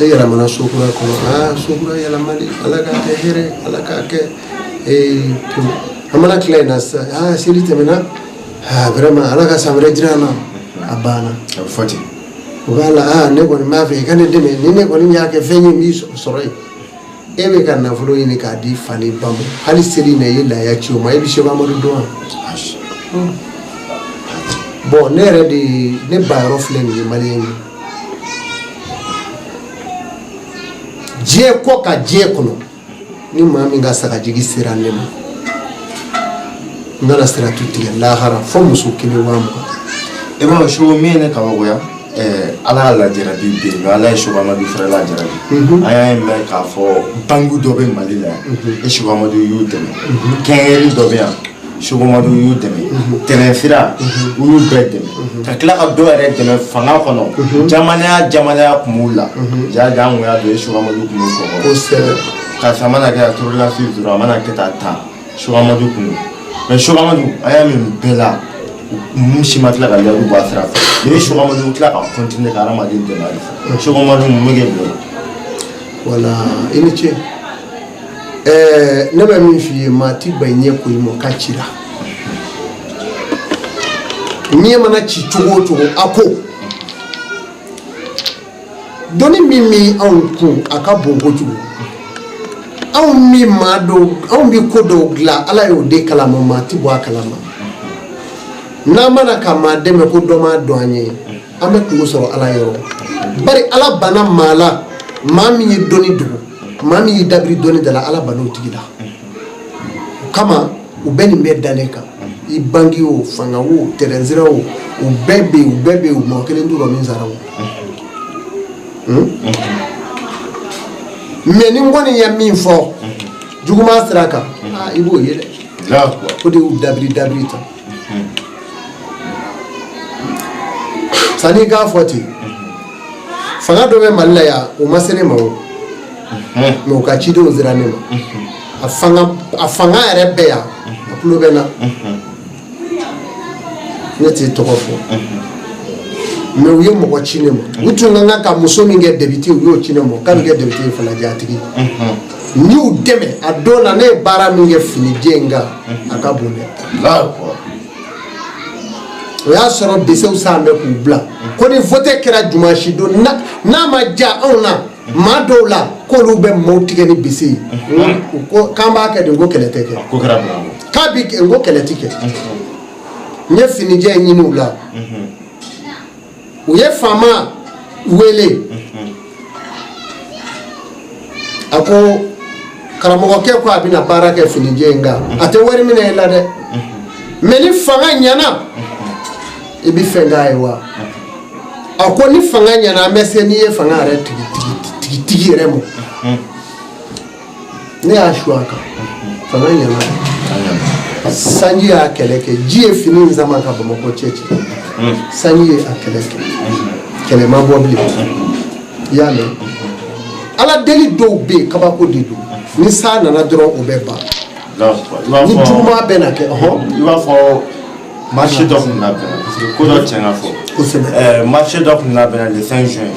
Ne yɛlɛmana so kura kɔnɔ, aa, so kura yɛlɛmali, Ala k'a kɛ hɛrɛ, Ala k'a kɛ ee pewu. An mana tila yen na sisan, aa, seli tɛmɛna, aa, vraiment, Ala ka san wɛrɛ jira an na, a banna. A bɛ fɔ ten. O b'a la, aa, ne kɔni b'a fɛ i ka ne dɛmɛ, ni ne kɔni y'a kɛ fɛn ye, n b'i sɔrɔ yen. E bɛ ka nafolo ɲini k'a di fa ni ba ma, hali seli in na i ye laya ci o ma, e bɛ Seko Amadu dɔn wa? Ayi. Bon, ne yɛrɛ de, ne ba yɔrɔ filɛ nin ye, maliyɛn ye diɲɛ kɔ ka diɲɛ kɔnɔ, ni maa min ka sagajigi sera ne ma, n kana siratu tigɛ lahara fo muso kelen 20,000. I b'a dɔn Seko, min ye ne kabakoya, Ala y'a lajarabi bi yen, Ala ye Seko Amadu fɛrɛ lajarabi. An y'a ye mɛn k'a fɔ banque dɔ bɛ Mali la yan, e Seko Amadu y'u dɛmɛ, kɛnkɛyɛri dɔ bɛ yan, Seko Amadu y'u dɛmɛ, tɛrɛn sira, u y'u bɛɛ dɛmɛ, ka tila ka dɔw yɛrɛ dɛmɛ fanga kɔnɔ, jamanaya jamanaya kun b'u la, ja ja, an kun y'a dɔn e Seko Amadu kun b'u kɔ. Kosɛbɛ. Karisa mana kɛ a torolasi dɔrɔn, a mana kɛ tan tan, Seko Amadu kun don. Mais Seko Amadu, an y'a min bɛɛ la, mun si ma tila ka layidu bɔ a sira fɛ, ni Seko Amadu tila ka continuer ka hadamaden dɛmɛ halisa. Seko Amadu, mun bɛ kɛ bilen? Wala, i ni ce. Ne bɛ min f'i ye, maa ti ban ɲɛ ko i ma k'a cira. Ɲɛ mana ci cogo o cogo, a ko dɔnni min bɛ anw kun, a ka bon kojugu. Anw min maa dɔw, anw bɛ ko dɔw dilan, Ala y'o de kalama, maa ti bɔ a kalama. N'an mana ka maa dɛmɛ ko dɔ m'a dɔn an ye, an bɛ kungo sɔrɔ Ala yɔrɔ. Bari Ala banna maa la, maa min ye dɔnni dogo, maa min y'i dabiri dɔnni da la, Ala banna o tigi la. O kama u bɛ nin bɛɛ da ne kan, i banki o, fanga o, tɛrɛn sira o, u bɛɛ bɛ yen, u bɛɛ bɛ yen, mɔgɔ kelen t'u rɔ min sara o. Mais ni n kɔni ye min fɔ juguman sira kan, aa, i b'o ye dɛ. O de y'u dabiri dabiri tan. Sanni i k'a fɔ ten, fanga dɔ bɛ Mali la yan, o ma se ne ma o, mais u ka cidenw sera ne ma. A fanga yɛrɛ bɛ yan, a tulo bɛ n na, ne t'i tɔgɔ fɔ, mais u ye mɔgɔ ci ne ma. U tun ka kan ka muso min kɛ député, u y'o ci ne ma k'a bɛ kɛ député ye Falajɛ a tigi. N y'u dɛmɛ a don na, ne ye baara min kɛ finijɛ in kan, a ka bon dɛ. O y'a sɔrɔ besew san bɛ k'u bila ko ni vote kɛra dimanche don, n'a ma diya anw na, maa dɔw la, k'olu bɛ maaw tigɛ ni bese ye. U ko k'an b'a kɛ de, ko kɛlɛ tɛ kɛ. Ko kɛra Bamakɔ. K'a bi n ko kɛlɛ ti kɛ. N ye finijɛ ɲini u la, u ye faama wele. A ko karamɔgɔkɛ ko a bɛna baara kɛ finijɛ in kan, a tɛ wari minɛ i la dɛ, mais ni fanga ɲɛna, i bɛ fɛn k'a ye wa? A ko ni fanga ɲɛna, an bɛ se n'i ye fanga yɛrɛ tigi tigi tigi yɛrɛ ma. Ne y'a su a kan, fanga ɲɛna, sanji y'a kɛlɛ kɛ, ji ye fini in sama ka Bamakɔ cɛ ci. Sanji ye a kɛlɛ kɛ, kɛlɛ ma bɔ bilen. I y'a mɛn, Ala deli dɔw bɛ yen, kabako de don. Ni san nana dɔrɔn, o bɛ ban. Ni juguman bɛ na kɛ, ɔhɔn. I b'a fɔ marché dɔ tun labɛnna, parce que ko dɔ tiɲɛ ka fɔ. Kosɛbɛ. Marché dɔ tun labɛnna le 5 juin,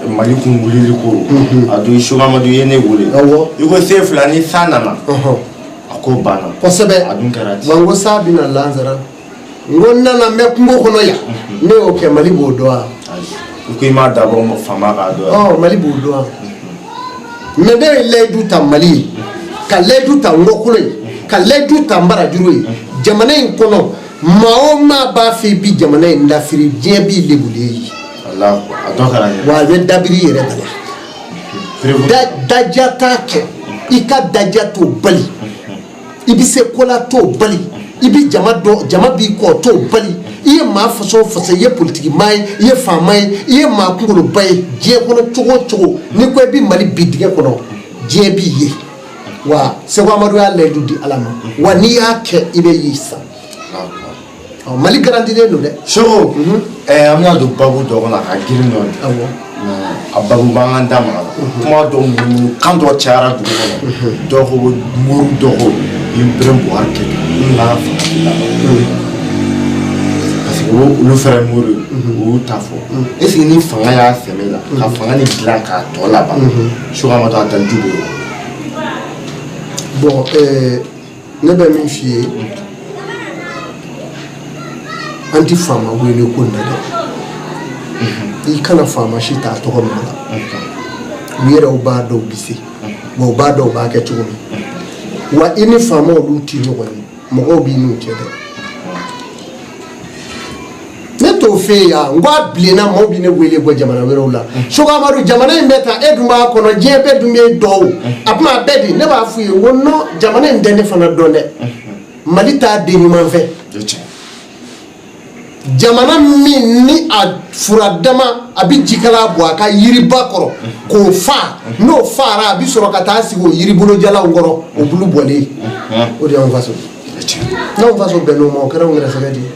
Mali kun wulili ko a don. Shugamadu ye ne wele. Awɔ. I ko sen fila ni san nana, a ko banna. Kosɛbɛ. A dun kɛra ten. Wa n ko san bɛna lansara, n ko n nana, n bɛ kungo kɔnɔ yan, ne y'o kɛ, Mali b'o dɔn wa? I ko i m'a dabɔ faama k'a dɔn. Ɔ, Mali b'o dɔn wa? Mais ne ye layidu ta Mali ye, ka layidu ta Ngɔkolo ye, ka layidu ta Nbarajuru ye. Jamana in kɔnɔ, maa o maa b'a fɛ i bi jamana in lafiri, diɲɛ b'i lebulen ye. Alahu, a dɔ kɛra ɲɛ. Wa a bɛ dabiri i yɛrɛ da la. Daja t'a kɛ, i ka daja t'o bali, i bɛ se ko la t'o bali, i bɛ jama dɔn, jama b'i kɔ t'o bali. I ye maa faso o faso, i ye politiki maa ye, i ye faama ye, i ye maa kunkoloba ye diɲɛ kɔnɔ, cogo o cogo, n'i ko i bɛ Mali bi dingɛ kɔnɔ, diɲɛ b'i ye. Wa Seko Amadu y'a layidu di Ala ma, wa n'i y'a kɛ, i bɛ y'i sa. Ɔ, Mali garantilen don dɛ. Seko, an bɛna don babu dɔ kɔnɔ, a ka girin dɔɔni. Awɔ. A babu b'an ka da maga la. Kuma dɔw munumunu kan dɔ cayara dugu kɔnɔ. Dɔw ko muru, dɔw ko Ibrahim Buhari kɛ n ka fanga ti laban, parce que olu fɛnɛ muru ye, u y'u ta fɔ. Est ce que ni fanga y'a sɛmɛ la ka fanga ni dilan k'a tɔ laban, Seko Amadu, a dalu bolo? Bon, ne bɛ min f'i ye, an ti faama wele ko nin na dɛ. I kana faama si t'a tɔgɔ minɛ la. U yɛrɛw b'a dɔn u bɛ se wa, u b'a dɔn u b'a kɛ cogo min wa. I ni faama olu ti ɲɔgɔn ye, mɔgɔw b'i n'u cɛ dɛ. Ne t'o fɛ yen yan. N ko a bilenna, maaw bɛ ne wele bɔ jamana wɛrɛw la: Seko Amadu, jamana in bɛ tan, e dun b'a kɔnɔ, diɲɛ bɛɛ dun bɛ dɔn o, a kuma a bɛɛ di. Ne b'a f'u ye n ko non, jamana in tɛ ne fana dɔn dɛ. Mali t'a den ɲuman fɛ. Jamana min ni a fura dama, a bɛ jikala bɔ a ka yiriba kɔrɔ k'o fa, n'o fara, a bɛ sɔrɔ ka taa sigi o yiribolojalaw kɔrɔ, o bulu bɔlen, o de y'anw faso. N'anw faso bɛnn'o ma, o kɛra anw gɛrɛsɛgɛ de ye.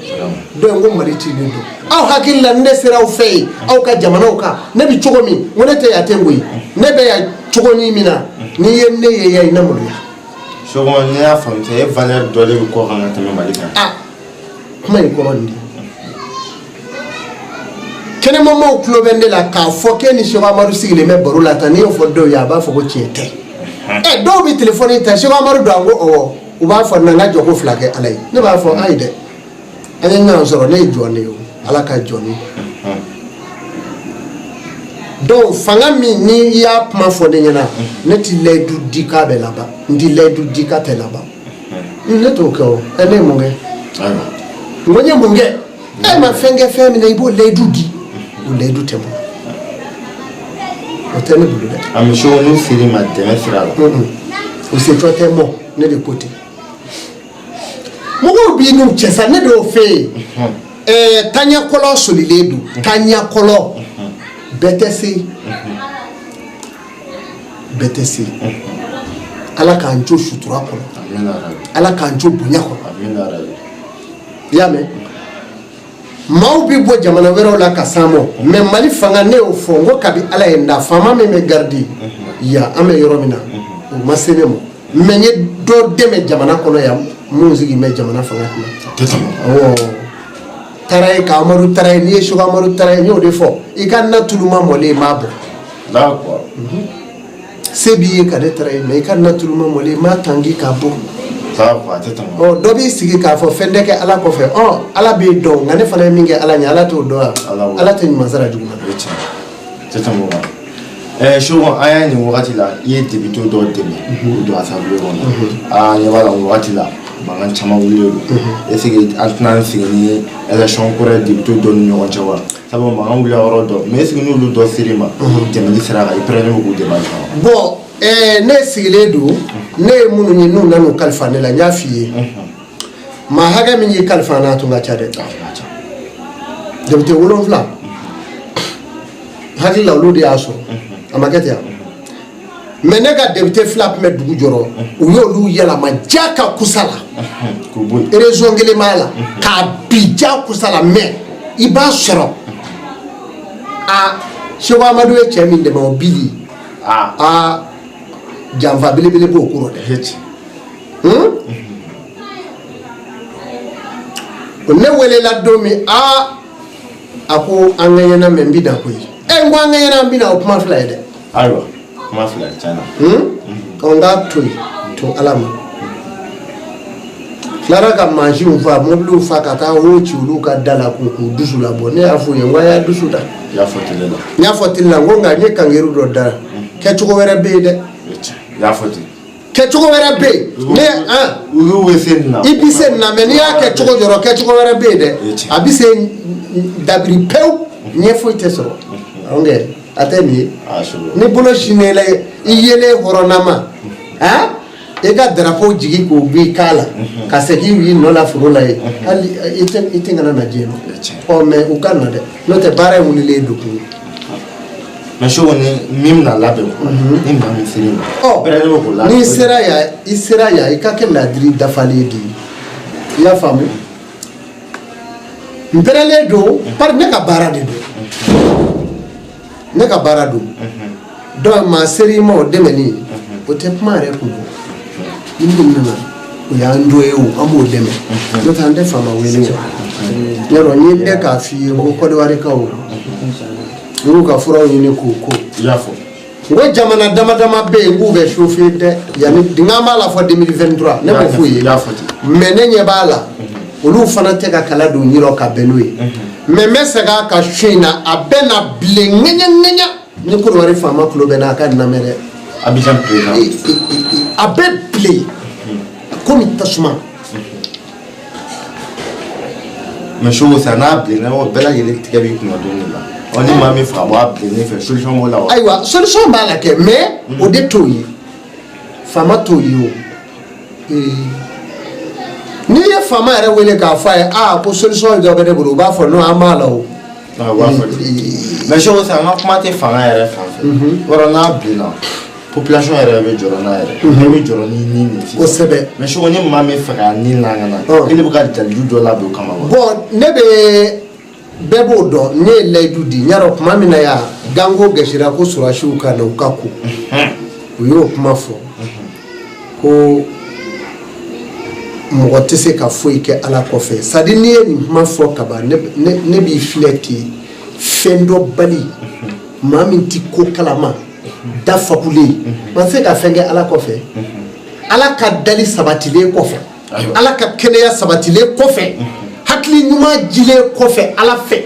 Donc n ko Mali t'i ne dɔn. Aw hakili la, ne sera aw fɛ yen, aw ka jamanaw kan, ne bɛ cogo min, n ko ne tɛ yan ten koyi. Ne bɛ yan cogo min na, n'i ye ne ye yan, i na maloya. Seko, ne y'a faamu e valeur dɔ de bɛ kɔ kan ka tɛmɛ Mali kan. Ah, kuma in kɔrɔ nin de, kɛnɛmamaw tulo bɛ ne la k'a fɔ k'e ni Seko Amadu sigilen bɛ baro la tan. N'i y'o fɔ dɔw ye, a b'a fɔ ko tiɲɛ tɛ. Ɛ, dɔw bɛ telefɔni ta: Seko Amadu don? An ko ɔwɔ. U b'a fɔ na n ka jɔko fila kɛ Ala ye. Ne b'a fɔ ayi dɛ, an ye ɲɔgɔn sɔrɔ, ne ye jɔn de ye o, Ala ka jɔn ye. Donc fanga min ni i y'a kuma fɔ ne ɲɛna, ne ti layidu di k'a bɛ laban, n ti layidu di k'a tɛ laban, ne t'o kɛ o. Ɛ, ne ye mun kɛ? N ko n ye mun kɛ? E ma fɛn kɛ, fɛn min na i b'o layidu di, o layidu tɛ n bolo, o tɛ ne bolo dɛ. A misiw n'u ser'i ma dɛmɛ sira la? O setɔ tɛ mɔ, ne de ko ten. Mɔgɔw b'i n'u cɛ sa, ne de y'o fɛ yen. Ɛɛ, taɲakɔlɔ solilen don, taɲakɔlɔ bɛɛ tɛ se, bɛɛ tɛ se. Ala k'an jo sutura kɔnɔ, Ala k'an jo bonya kɔnɔ. I y'a mɛn, maaw bɛ bɔ jamana wɛrɛw la ka s'an ma, mais Mali fanga, ne y'o fɔ, n ko kabi Ala ye n da, faama min bɛ garidi yan, an bɛ yɔrɔ min na, o ma se ne ma, mais n ye dɔ dɛmɛ jamana kɔnɔ yan, mun sigi bɛ jamana fanga kunna. Awɔ, taara ye ka Amadu taara ye, n'i ye Seko Amadu taara ye, n y'o de fɔ, i ka na tuluma mɔlen, i m'a bɔ. Se b'i ye ka ne taara ye, mais i ka na tuluma mɔlen, i m'a tangi k'a bɔ. Ɔ, dɔ b'i sigi k'a fɔ fɛn tɛ kɛ Ala kɔfɛ. Ɔ, Ala b'i dɔn, nka ne fana ye min kɛ Ala ɲɛ, Ala t'o dɔn wa? Ala tɛ ɲuman sara jugu ma. Seko, an y'a nin wagati la, i ye député dɔw dɛmɛ k'u don assemblée kɔnɔ. Aa, ɲɛ b'a la nin wagati la. Mankan caman wulilen don. Est ce que an tɛna an sigi ni élection kura ye député dɔ ni ɲɔgɔn cɛ wa? Sabu mankan wulila yɔrɔ dɔ, mais est ce que n'olu dɔ ser'i ma dɛmɛli sira kan, i pɛrɛnnen don k'u dɛmɛ halisa wa? Bon, ne sigilen don, ne ye minnu ye n'u nan'u kalifa ne la, n y'a f'i ye, maa hakɛ min y'i kalifa n na, a tun ka ca dɛ. Député 7, hakili la, olu de y'a sɔrɔ, a ma kɛ ten wa? Mais ne ka député 2 tun bɛ dugu jɔrɔ, u y'olu yɛlɛma ja ka kusa la. K'u bɔ yen. Raison kelen b'a la k'a bi ja kusa la, mais i b'a sɔrɔ a Seko Amadu ye cɛ min dɛmɛ, o bili a janfa belebele b'o kɔrɔ dɛ. Heci. Ne welela don min, a a ko an ka ɲɛna mɛ n bi na koyi. Ɛ, n ko an ka ɲɛna, n bi na, o kuma fila ye dɛ. Ayiwa, kuma fila ye tiɲɛ na. Ɔ, n k'a to yen, to ala ma tilara ka mansinw fa, mobiliw fa, ka taa wo ci olu ka da la k'u dusu labɔ. Ne y'a f'u ye, n ko a y'a dusu da. I y'a fɔ télé la. N y'a fɔ télé la, n ko nka n ye kangeru dɔ da, kɛcogo wɛrɛ bɛ yen dɛ. I y'a fɔ ten. Kɛcogo wɛrɛ bɛ yen ne an Olu bɛ se nin na. I bɛ se nin na, mais n'i y'a kɛ cogo jɔrɔ, kɛcogo wɛrɛ bɛ yen dɛ, a bɛ se dabiri pewu, ɲɛ foyi tɛ sɔrɔ. Donc a tɛ nin ye. A sɔrɔ. Ni bolo sinnen la, i yelen hɔrɔnnama, han, i ka drapeau jigi k'o b'i kan la ka segin i nɔ la foro la yen, hali i tɛ kana na diɲɛ ma. Ɔ, mais u ka na dɛ, n'o tɛ baara in wulilen don kun. Mais Seko, ni min bɛna labɛn, ni maa min ser'i ma, Ɔ, bɛrɛ bɛ k'o labɛn. N'i sera yan, i sera yan, i ka kɛ ladiri dafalen de ye, i y'a faamu? N pɛrɛlen don bari ne ka baara de don, ne ka baara don. Donc maa ser'i ma, o dɛmɛni, o tɛ kuma yɛrɛ kun bɔ. Ni min nana, o y'an dɔ ye, o an b'o dɛmɛ, n'o tɛ an tɛ faama wele. O yɔrɔ n ye bɛ k'a f'i ye, n ko Kɔdiwarikaw, n k'u ka furaw ɲini k'u ko. I y'a fɔ. N ko jamana dama dama bɛ yen k'u bɛ chauffer dɛ, yanni n b'a la fɔ 2023, ne b'o f'u ye. I y'a fɔ ten. Mais ne ɲɛ b'a la, olu fana tɛ ka kala don yɔrɔ ka bɛn n'o ye. Mais n bɛ segin a kan su in na, a bɛ na bilen ŋɛɲɛ ŋɛɲɛ. Ni Kɔdiwari faama tulo bɛ n na, a ka nin lamɛn dɛ. Abidjan président. A bɛ bilen komi tasuma. Mais Seko, sa n'a bilenna, o bɛɛ lajɛlen tigɛ b'i kunna don de la. Ɔ, ni maa min faga bɔ a bilennen fɛ, solution b'o la wa? Ayiwa, solution b'a la kɛ, mais o de t'o ye, faama t'o ye. O n'i ye faama yɛrɛ wele k'a fɔ a ye, aa, ko solution dɔ bɛ ne bolo, u b'a fɔ non, an b'a la o. Ah, u b'a fɔ ten. Mais Seko, sa an ka kuma tɛ fanga yɛrɛ fan fɛ. Yɔrɔ n'a bilenna, population yɛrɛ bɛ jɔrɔ n'a yɛrɛ. Bɛɛ bɛ jɔrɔ ni nin de sisan. Kosɛbɛ. Mais Seko, ni maa min fɛ k'a ni lakana, kelen bɛ ka dalilu dɔ labɛn o kama wa? Bon, ne bɛ bɛɛ b'o dɔn, ne ye layidu di n y'a dɔn tuma min na yan, ganko gɛsira ko sɔrɔdasiw ka na u ka ko, u y'o kuma fɔ ko mɔgɔ tɛ se ka foyi kɛ Ala kɔfɛ. C'est à dire, n'i ye nin kuma fɔ kaban, ne b'i filɛ ten, fɛn dɔ bali maa min ti ko kalama, da fakulen ma se ka fɛn kɛ Ala kɔfɛ, Ala ka dali sabatilen kɔfɛ, Ala ka kɛnɛya sabatilen kɔfɛ, hakili ɲuman jilen kɔfɛ, Ala fɛ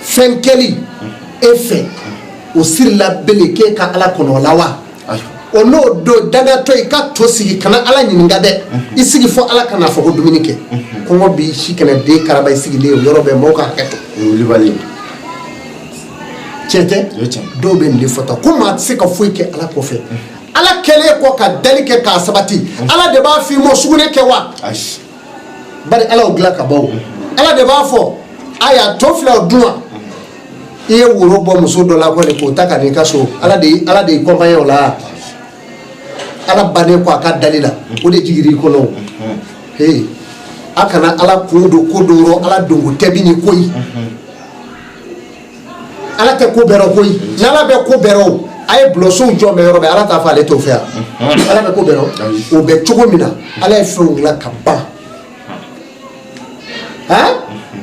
fɛn kɛli e fɛ, o sirila bele k'e ka Ala kɔnɔ la wa? O n'o don dangatɔ, i ka to sigi kana Ala ɲininka dɛ, i sigi fɔ Ala kana fɔ ko dumuni kɛ, kɔngɔ b'i si kɛnɛ den karaba, i sigilen o yɔrɔ bɛɛ, mɔgɔw ka hakɛ to. O ye wulibali ye. Tiɲɛ tɛ? O ye tiɲɛ. Dɔw bɛ nin de fɔta ko maa tɛ se ka foyi kɛ Ala kɔfɛ. Ala kɛlen kɔ ka dali kɛ k'a sabati, Ala de b'a f'i ma sugunɛ kɛ wa? Ayi. Bari Ala y'o dilan ka ban. O Ala de b'a fɔ a y'a to filɛ, o dun wa? I ye woro bɔ muso dɔ la kɔni k'o ta ka n'i ka so, Ala de y'i kɔnpanyɛ o la. Ala bannen kɔ a ka dali la, o de jiginr'i kɔnɔ. O hey, a kana Ala kun don ko dɔ rɔ, Ala donko tɛ bi ni koyi. Ala tɛ ko bɛɛ rɔ koyi. N'Ala bɛ ko bɛɛ rɔ, o a ye bulɔsow jɔ bɛ yɔrɔ bɛɛ, Ala t'a fɔ ale t'o fɛ yan. Ala bɛ ko bɛɛ rɔ, o bɛ cogo min na, Ala ye fɛnw dilan ka ban. Han,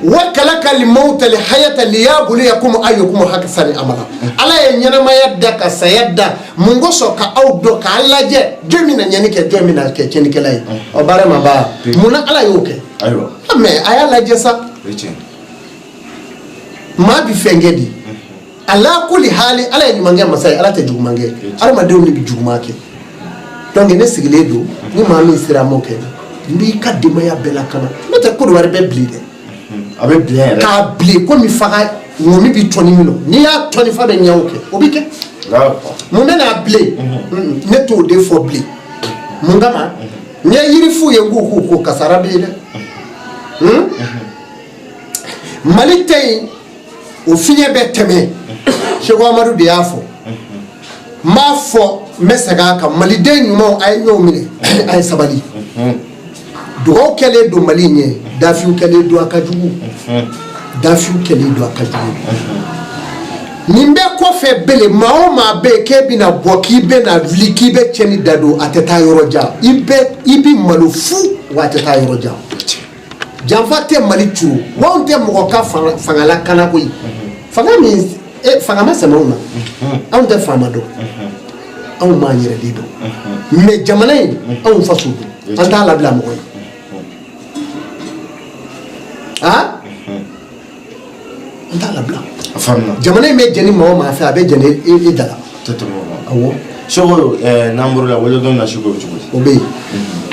wa kalaka limawta li hayata liyabluyakum ayyukum ahsanu amala. Ala ye ɲɛnamaya da ka saya da mun kosɔn? Ka aw dɔn, k'a lajɛ jɔn min na ɲɛni kɛ, jɔn min na kɛ tiɲɛnikɛla ye. Ɔ, baara ma ban, munna Ala y'o kɛ? Ayiwa. Mais a y'a lajɛ sa. O ye tiɲɛ. Maa bi fɛn kɛ di, ala kuli hali, Ala ye ɲumankɛ masa ye, Ala tɛ juguman kɛ, adamadenw de bɛ juguman kɛ. Donc ne sigilen don, ni maa min sera m'o kɛ, n b'i ka denbaya bɛɛ lakana. N'o tɛ, Kodowari bɛ bilen dɛ. A bɛ bilen yɛrɛ. K'a bilen komi faga ŋɔmi bɛ tɔni min nɔ, n'i y'a tɔni fa bɛ ɲɛ o kɛ, o bɛ kɛ. Mun bɛ n'a bilen? Ne t'o de fɔ bilen. Mun kama? N ye yiri f'u ye, n k'u k'u ko kasara bɛ yen dɛ. Mali tɛ yen, o fiɲɛ bɛ tɛmɛ. Seko Amadu de y'a fɔ. N b'a fɔ, n bɛ segin a kan: maliden ɲumanw, a ye ɲɔgɔn minɛ, a ye sabali. Dugawu kɛlen don Mali ɲɛ, dafiw kɛlen don a ka jugu, dafiw kɛlen don a ka jugu. Nin bɛɛ kɔfɛ, bele maa o maa bɛ yen k'e bɛna bɔ, k'i bɛna wuli, k'i bɛ cɛnni da don, a tɛ taa yɔrɔ jan. I bɛ malo fu wa, a tɛ taa yɔrɔ jan. Janfa tɛ Mali curu wa, anw tɛ mɔgɔ ka fanga lakana koyi. Fanga min e fanga ma sɛmɛ anw na, anw tɛ faama dɔn, anw m'an yɛrɛ de dɔn. Mais jamana in, anw faso don, an t'a labila mɔgɔ ye. Ah, an t'a labila. A faamuna. Jamana in bɛ jɛni maa o maa fɛ, a bɛ jɛni e da la. Tɛ tɛmɛ o kan. Awɔ. Seko, n'an bɔr'o la, wolodon nasiko bɛ cogo di? O bɛ yen,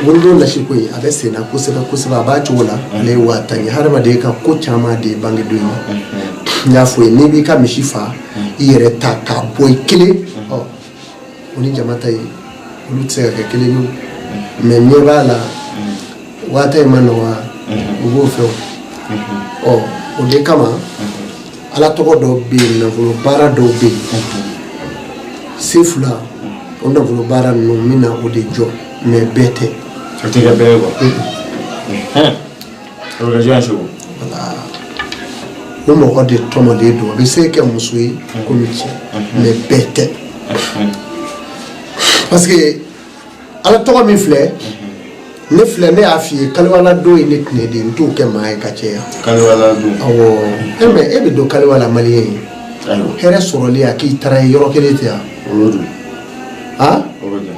wolodon nasiko ye, a bɛ sen na kosɛbɛ kosɛbɛ. A b'a cogo la, ale ye 50 000 ye. Hadamaden ka ko caman de ye bangedon ye. N y'a fɔ ye, n'i b'i ka misi fa i yɛrɛ ta k'a bɔ i kelen, ɔ o ni jama ta ye, olu tɛ se ka kɛ kelen ye o. Mais ɲɛ b'a la, 50 000 in ma nɔgɔya, u b'o fɛ o. Ɔ o de kama, ala tɔgɔ dɔw bɛ yen, nafolo baara dɔw bɛ yen, se fila o nafolo baara ninnu, n bɛna o de jɔ, mais bɛɛ tɛ. O tɛ kɛ bɛɛ ye quoi. O bɛ kɛ jɔn ye, Seko? Wala, o mɔgɔ de tɔmɔlen don. A bɛ se kɛ muso ye komi cɛ, mais bɛɛ tɛ, parce que ala tɔgɔ min filɛ, ne filɛ, ne y'a f'i ye, kaliwala don ye ne tɛnɛ de ye, n t'o kɛ maa ye ka caya. Kaliwala don. Awɔ, e mais e bɛ don kaliwa la, maliyɛn ye. Ayiwa. Hɛrɛ sɔrɔli, a k'i taara ye yɔrɔ kelen tɛ yan. O y'o don. Han. O bɛ kɛ.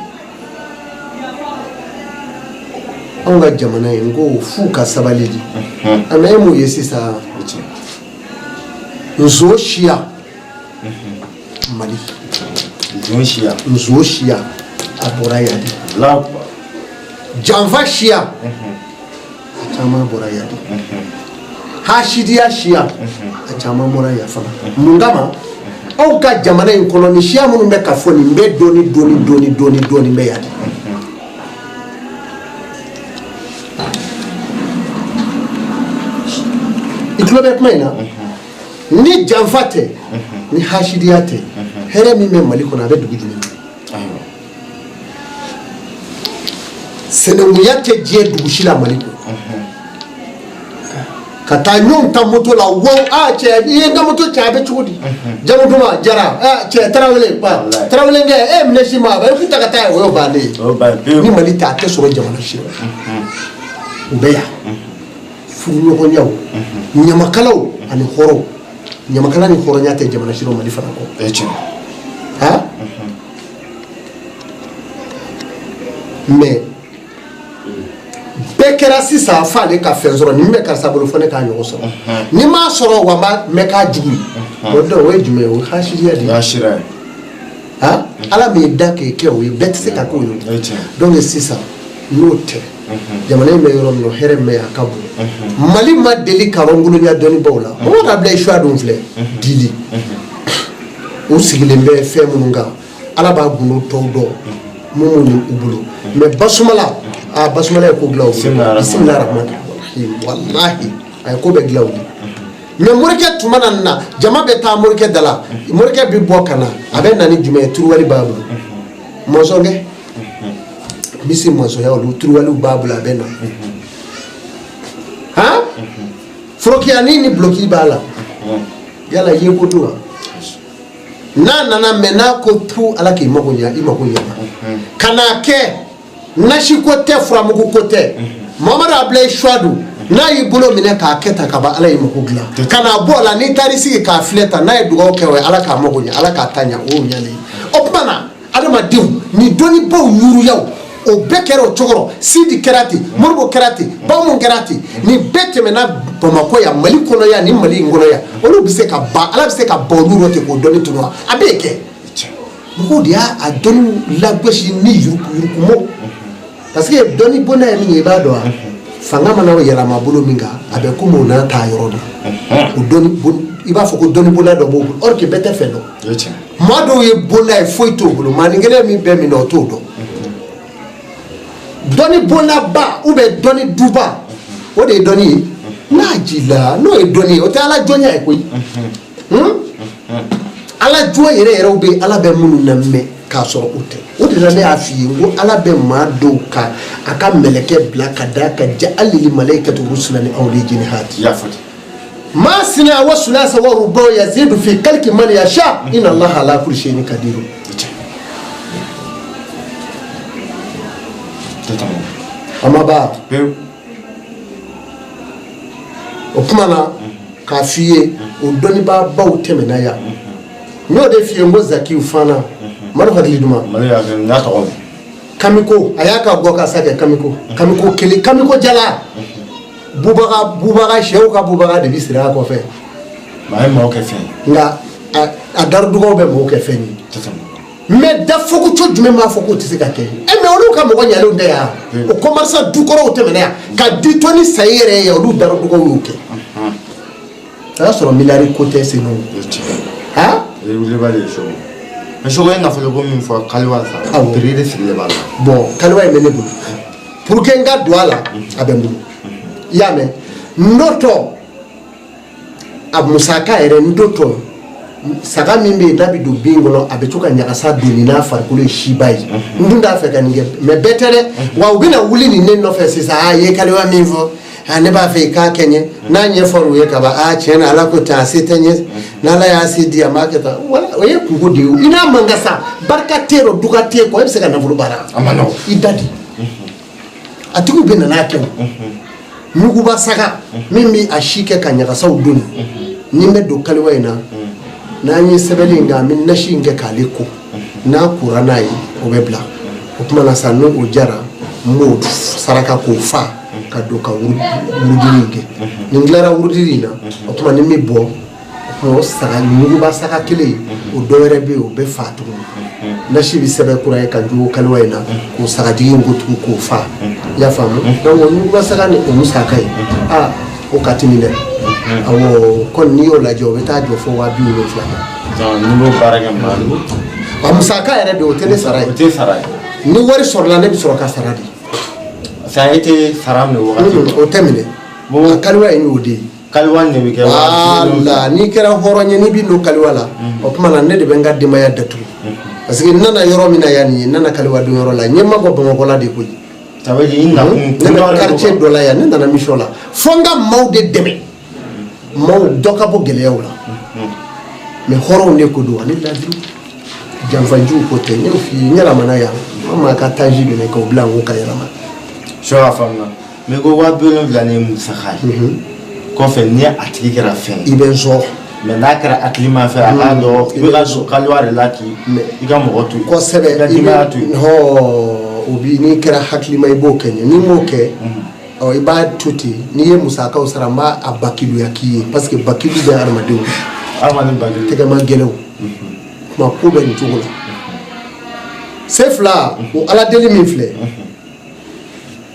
Anw ka jamana in, n ko f'u ka sabali di a. Mais e m'o ye sisan? O tiɲɛ. Nzo siya Mali. Nzo siya. Nzo siya, a bɔra yan de. Allahu akbar. Janfa siya, a caman bɔra yan de. Hasidiya siya, a caman bɔra yan fana. Mun kama aw ka jamana in kɔnɔ, ni siya minnu bɛ ka fɔ nin bɛɛ, dɔɔni dɔɔni dɔɔni dɔɔni dɔɔni bɛ yan de. I tulo bɛ kuma in na, ni janfa tɛ, ni hasidiya tɛ, hɛrɛ min bɛ Mali kɔnɔ, a bɛ dugu jumɛn na? Ayiwa. Senenkunya tɛ diɲɛ dugu si la Mali kɔnɔ. Ka taa ɲɔgɔn ta moto la, wow, a cɛ, i ye n ka moto cɛ, a bɛ cogo di? Jamu duman Jara, a cɛ, Tarawele ba. Walayi. Tarawele kɛ e minɛ si ma, a bɛ ta ka taa ye, o y'o bannen ye. O y'o bannen pewu. Ni Mali tɛ, a tɛ sɔrɔ jamana si la. U bɛ yan, furuɲɔgɔnyaw, ɲamakalaw ani hɔrɔnw, ɲamakala ni hɔrɔnya tɛ jamana si la Mali fana kɔ. O ye tiɲɛ. Han, mais bɛɛ kɛra sisan f'ale ka fɛn sɔrɔ. Nin bɛ karisa bolo, fo ne k'a ɲɔgɔn sɔrɔ. Ni m'a sɔrɔ, wa n b'a mɛ k'a jugu ye. O dɔn, o ye jumɛn ye? O ye hasidiya de O ye. y'a sira ye. Han, ala m'i da k'e kɛ o ye, bɛɛ tɛ se ka k'o ye. O ye tiɲɛ. Donc sisan, n'o tɛ, jamana in bɛ yɔrɔ min na, hɛrɛ min bɛ yen, a ka bon. Mali ma deli ka rɔnkolonya dɔnnibaw la. Mɔgɔ ka bila i suya dun filɛ dili, u sigilen bɛ fɛn minnu kan, ala b'a gundo tɔw dɔn mun b'u ni u bolo. Mais basumala, aa, basumala ye ko dilan u bolo. Bisimilahi rahmani rahim. Walahi, a ye ko bɛɛ dilan u bolo. Mais morikɛ tuma na na, jama bɛ taa morikɛ da la, morikɛ bɛ bɔ ka na, a bɛ na ni jumɛn ye? Turuwali b'a bolo, mɔnsɔnkɛ misi mɔnsɔnya, olu turuwaliw b'a bolo, a bɛ na han, forokiyani ni buloki b'a la. Yala ye ko don wa? N'a nana mɛ, n'a ko tu, ala k'i mago ɲa, i mago ɲana ka n'a kɛ. Nasi ko tɛ, furamugu ko tɛ. Mamadu Abulayi Suwadu, n'a y'i bolo minɛ k'a kɛ tan ka ban, ala y'i mago dilan. Ka n'a bɔ a la, n'i taar'i sigi k'a filɛ tan, n'a ye dugawu kɛ, o ye ala k'a mago ɲɛ, ala k'a ta ɲɛ, o y'o ɲɛnen ye. O tuma na, adamadenw ni dɔnnibaw yuruyaw, o bɛɛ kɛra o cogo rɔ. Sidi kɛra ten, Moribo kɛra ten, Bamu kɛra ten. Nin bɛɛ tɛmɛna Bamakɔ yan, Mali kɔnɔ yan, ni Mali in kɔnɔ yan. Olu bɛ se ka ban, ala bɛ se ka ban olu rɔ ten k'o dɔnni tunu wa? A bɛ kɛ. Mɔgɔw de y'a a dɔnniw lagosi ni yurukuyurukumaw, parce que dɔnni bonda ye min ye, i b'a dɔn wa? Fanga mana yɛlɛma bolo min kan, a bɛ komi o n'a ta yɔrɔ don. O dɔnni bon, i b'a fɔ ko dɔnni bonda dɔ b'o bolo, or que bɛɛ tɛ fɛn dɔn. O ye tiɲɛ. Maa dɔw ye bonda ye, foyi t'o bolo. Maanin kelen min bɛ min na, o t'o dɔn. Dɔnni bondaba ou bien dɔnni duba, o de ye dɔnni ye n'a ji la. N'o ye dɔnni ye, o tɛ ala jɔnya ye koyi. Ala jɔn yɛrɛ yɛrɛw bɛ, ala bɛ minnu na mɛn k'a sɔrɔ o tɛ. O de la ne y'a f'i ye n ko ala bɛ maa dɔw ka a ka mɛlɛkɛ bila ka da ka جعل الملائكة رسلا أولي أجنحة. I y'a fɔ ten. مثنى وثلاث ورباع يزيد في الخلق ما يشاء إن الله على كل شيء قدير. O ye tiɲɛ. Tɛ tɛmɛ. A ma ban. Pewu. O kuma na, k'a f'i ye, o dɔnnibaabaw tɛmɛna yan. N y'o de f'i ye n ko Zakiyu Fana Madu hakili duman. Mali y'a kɛ, n y'a tɔgɔ mɛn. Kamiko, a y'a ka gɔ ka sa kɛ kamiko, kamiko kelen, kamiko jala, bubaga, bubaga sɛw ka bubaga de bi siri a kɔfɛ. Maa ye maaw kɛ fɛn ye. Nka a darudugaw bɛ mɔgɔw kɛ fɛn ye. Tɛ tɛmɛ. Mais dafogoco jumɛn b'a fɔ k'o tɛ se ka kɛ? E mais olu ka mɔgɔ ɲalenw tɛ yan? O commerçant dukɔrɔw tɛmɛna yan ka di tɔni sa i yɛrɛ ye, olu darudugaw y'o kɛ. O y'a sɔrɔ miliyari ko tɛ sen o. O ye tiɲɛ. Han. O ye wulibali ye. Soko, mais Soko ye nafolo ko min fɔ, kaliwa sa. Awɔ. Prix de sigilen b'a la. Bon, kaliwa in bɛ ne bolo pour que n ka don a la, a bɛ n bolo. I y'a mɛn, n dɔ tɔ a musaka yɛrɛ, n dɔ tɔ saga min bɛ yen n'a bɛ don bin kɔnɔ, a bɛ to ka ɲagasa doni n'a farikolo ye siba ye. N dun t'a fɛ ka nin kɛ, mais bɛɛ tɛ dɛ. Wa u bɛna wuli nin ne nɔfɛ sisan. A ye kaliwa min fɔ, a ne b'a fɛ i k'a kɛ n ye. N'a ɲɛfɔra u ye kaban, a tiɲɛ na, ala ko ten, a se tɛ n ye, n'ala y'a se di, a m'a kɛ tan. Wala o ye kungo de ye. I n'a man ka sa, barika tɛ yen, duga tɛ yen kɔ, e bɛ se ka nafolo baara? A ma nɔgɔn. I da di a tigiw bɛ na n'a kɛ. O ɲuguba saga min bɛ a si kɛ ka ɲagasaw doni, ni n bɛ don kaliwa in na, n'an ye sɛbɛnni in kɛ, an bɛ nasi in kɛ k'ale ko, n'a kora n'a ye, o bɛ bila. O tuma na sa, n'o o jara, n b'o saraka k'o fa ka don ka wurudili in kɛ. Ni n tilara wurudili in na, o tuma ni n bɛ bɔ, o tuma o saga ɲuguba saga kelen, o dɔ wɛrɛ bɛ yen, o bɛ fa tuguni. Nasi bɛ sɛbɛn kura ye ka jugu kaliwa in na k'o sagajigi in ko tugun k'o fa. I y'a faamu? Donc o ɲuguba saga ni o musaka ye, aa, o ka timi dɛ. Awɔ, kɔni n'i y'o lajɛ, o bɛ taa jɔ fo 70,000 na. Donc n'i b'o baara kɛ maa min. Wa musaka yɛrɛ de, o tɛ ne sara O ye. tɛ sara ye. Ni wari sɔrɔla, ne bɛ sɔrɔ ka sara di. Parce que e tɛ sara minɛ wagati. O tɛ minɛ. Bon. A kaliwa in y'o de ye. Kaliwa de bɛ kɛ 70,000. Wala n'i kɛra hɔrɔn ye, n'i bɛ don kaliwa la, o tuma na ne de bɛ n ka denbaya datugu, parce que n nana yɔrɔ min na yan nin ye, n nana kaliwa don yɔrɔ la, n ye mabɔ Bamakɔ la de koyi. Ça veut dire i nakun. Ne bɛ quartier dɔ la yan, ne nana mission la fo n ka maaw de dɛmɛ, maaw dɔ ka bɔ gɛlɛyaw la. Mais hɔrɔnw de ko don ani ladiriw, janfanjiw ko tɛ. N y'o f'i ye, n yɛlɛmana yan, an maa ka taji minɛ k'o bila n ko ka yɛlɛma. Sɔ a faamuya, mais ko 70,000 ye musaka ye. Kɔfɛ, ni a tigi kɛra fɛn ye. I bɛ n sɔrɔ. Mais n'a kɛra hakilima fɛ, a k'a dɔn i bɛ ka don kaliwa de la k'i i ka mɔgɔ to yen. Kosɛbɛ. I ka denbaya to yen. Hɔ, o bi n'i kɛra hakilima, i b'o kɛ ɲɛ. N'i m'o kɛ, ɔ, i b'a to ten. N'i ye musakaw sara, n b'a a bakiluya k'i ye, parce que bakilu bɛ hadamadenw. Hadamaden bakilu. Tɛgɛma gɛlɛnw kuma ko bɛ nin cogo la. Se fila o ala deli min filɛ,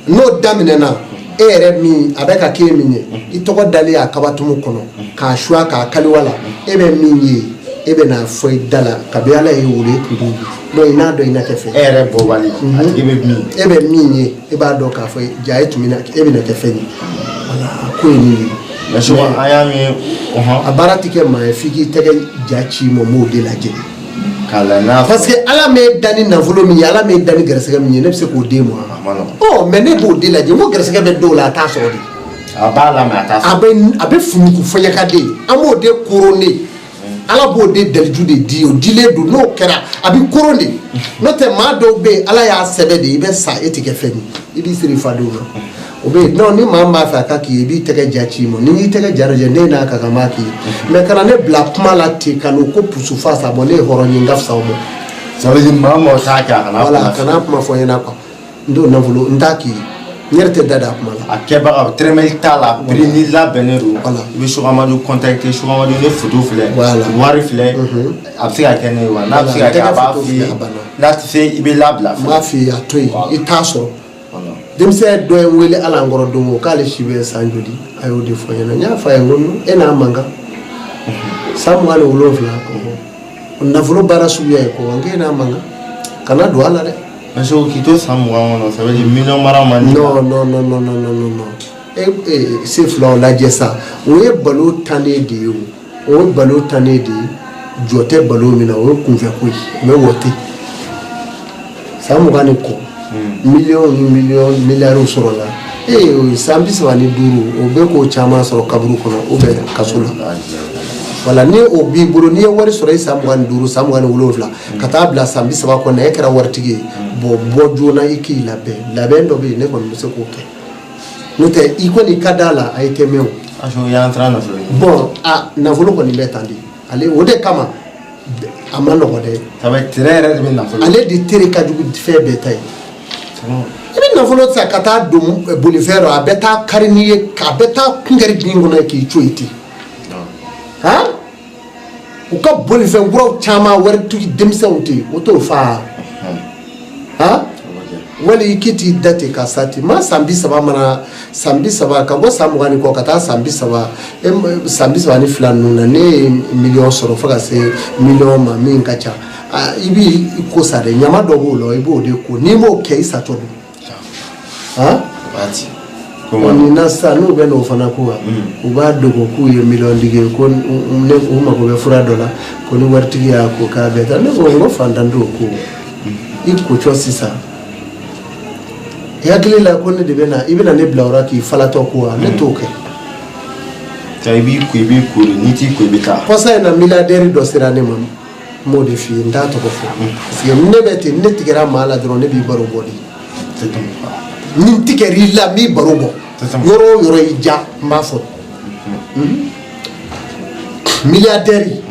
n'o daminɛna, e yɛrɛ min a bɛ ka k'e min ye, i tɔgɔ dalen a kabatumu kɔnɔ k'a suwa k'a kaliwa la, e bɛ min ye, e bɛ n'a fɔ i da la kabi ala ye wolo, e tun b'o ye. Donc i n'a dɔn i na kɛ fɛn. E yɛrɛ bɔbali, a tigi bɛ min. E bɛ min ye, e b'a dɔn k'a fɔ ja e tun bɛ na, e bɛna kɛ fɛn ye. Wala a ko ye nin ye. Mais souvent an y'a mɛn ɔhɔn. A baara tɛ kɛ maa ye f'i k'i tɛgɛ ja ci ma, m'o de lajɛ. K'a la n'a. Parce que ala m'e da ni nafolo min ye, ala m'e da ni gɛrɛsɛgɛ min ye, ne bɛ se k'o d'e ma? A ma nɔgɔn. Ɔ, mais ne b'o de lajɛ n ko gɛrɛsɛgɛ bɛ dɔw la, a t'a sɔrɔ de. A b'a la, mais a t'a A sɔrɔ. bɛ a bɛ funuku fɔɲɛka de, an b'o de koron de. Ala b'o de daliju de di, o dilen don. N'o kɛra, a bɛ koron de. N'o tɛ, maa dɔw bɛ yen, ala y'a sɛbɛ de, i bɛ sa, e tɛ kɛ fɛn ye, i b'i siri fadenw na. O bɛ yen. Non, ni maa min b'a fɛ a ka k'i ye, i b'i tɛgɛ ja ci ma. Ni y'i tɛgɛ ja lajɛ, ne n'a ka kan b'a k'i ye. Mais kana ne bila kuma la ten ka n'o ko pusu fa sa. Bɔn, ne ye hɔrɔn ye, n ka fisa o ma. Ça veut dire maa mɔgɔ t'a kɛ, a kana Wala kuma. kana kuma fɔ n ɲɛna quoi. N t'o nafolo, n t'a k'i ye. N yɛrɛ tɛ da da a kuma la. A kɛbaga tɛrɛmɛli t'a la, prix ni labɛnnen don. Voilà. I bɛ Seku Amadu contacter. Seku Amadu, ne photo filɛ. Voilà. Wari filɛ, a bɛ se ka kɛ ne ye wa? N'a bɛ se ka Voilà, kɛ, a b'a photo f'i ye. filɛ, a banna. N'a tɛ se, i bɛ labila. N b'a f'i ye, a to yen, Voilà. i t'a sɔrɔ. Voilà. Denmisɛn dɔ ye n wele hali an kɔrɔ don o, k'ale si bɛ san joli? A y'o de fɔ n ɲɛna. N y'a fɔ a ye, n ko e n'a man kan san 27, nafolo baara suguya ye ko n k'e n'a man kan, kana don a la dɛ. Parce que k'i to san 20 kɔnɔ, ça veut dire miliyɔn mara man di. Non, non, non, non, non, non, non, non, e se filaw lajɛ sa, o ye balo tannen de ye. O ye balo tannen de ye, jɔ tɛ balo min na, o ye kunfɛ ko ye. Mais o tɛ san 20 ni kɔ, miliyɔn ni miliyɔn miliyariw sɔrɔ la. Ee, o ye san 35, o bɛ k'o caman sɔrɔ kaburu kɔnɔ ou bien kaso la. Wala ni o b'i bolo, n'i ye wari sɔrɔ i san 25, san 27, ka taa bila san 30 kɔnɔ, e kɛra waritigi ye. Bɔn, bɔ joona, i k'i labɛn. Labɛn dɔ bɛ yen, ne kɔni bɛ se k'o kɛ. N'o tɛ, i kɔni ka d'a la, a ye tɛmɛ o. Parce que o y'an siran nafolo ɲini. Bɔn, a nafolo kɔni bɛ tan de, ale o de kama a ma nɔgɔ dɛ. Ça veut dire tɛrɛ yɛrɛ de bɛ nafolo. Ale de tere ka jugu fɛn bɛɛ ta ye. I bɛ nafolo san ka taa don bolifɛn rɔ, a bɛ taa kari n'i ye, a bɛ taa kunkɛri bin kɔnɔ k'i to yen ten. Han, u ka bolifɛn kuraw caman, waritigi denmisɛnw tɛ yen, o t'o fa han. Wali i k'i t'i da ten ka sa ten. Maa san 30 mana, san 30 ka bɔ san 20 ni kɔ ka taa san 30, san 32 ninnu na, ne ye miliyɔn sɔrɔ fo ka se miliyɔn ma min ka ca, i b'i ko sa dɛ. Ɲama dɔ b'o la, i b'o de ko. N'i m'o kɛ, i satɔ don han. Waati. Nin na sisan, n'u bɛ n'o fana ko wa, u b'a dogo k'u ye miliyɔn tigi ye, ko ne u mago bɛ fura dɔ la, ko ni waritigi y'a ko k'a bɛ taa. Ne ko n ko fantan t'o ko. I ko cɔ sisan, i hakili la ko ne de bɛ na, i bɛna ne bila o la k'i falatɔ ko wa? Ne t'o kɛ. Cɛ, i b'i ko, i b'i ko de, n'i t'i ko, i bɛ taa. Kɔsa in na, milliardaire dɔ sera ne ma, n m'o de f'i ye, n t'a tɔgɔ fɔ, parce que ne bɛ ten, ne tigɛra maa la dɔrɔn, ne b'i baro bɔ de. Ni n tigɛr'i la, n b'i baro bɔ. Yɔrɔ o yɔrɔ y'i ja, n b'a fɔ. Milliardaire,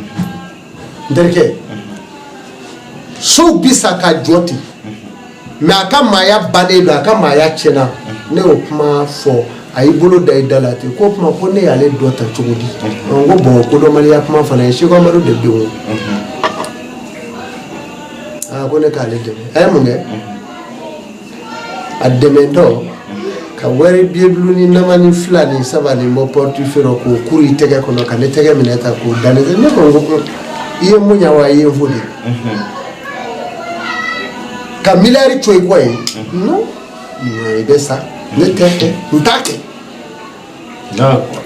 n terikɛ, sow bi sa ka jɔ ten, mais a ka maaya bannen don, a ka maaya tiɲɛna. Ne y'o kuma fɔ, a y'i bolo da i da la ten, ko kuma ko ne y'ale dɔ ta cogo di? N ko bɔn, kodɔnbaliya kuma fana ye. Seku Amadu de bɛ yen o. Aa, ko ne k'ale dɛmɛ, a ye mun kɛ? A dɛmɛtɔ ka wari biye ni nama ni fila ni saba ni bɔ portefeuille rɔ k'o kuru i tɛgɛ kɔnɔ, ka ne tɛgɛ minɛ ta k'o da ne. Ne ko n ko i ye mun ɲa wa? I ye n fo de ka miliyari to i kɔ ye. Non, i bɛ sa, ne tɛ kɛ, n t'a kɛ.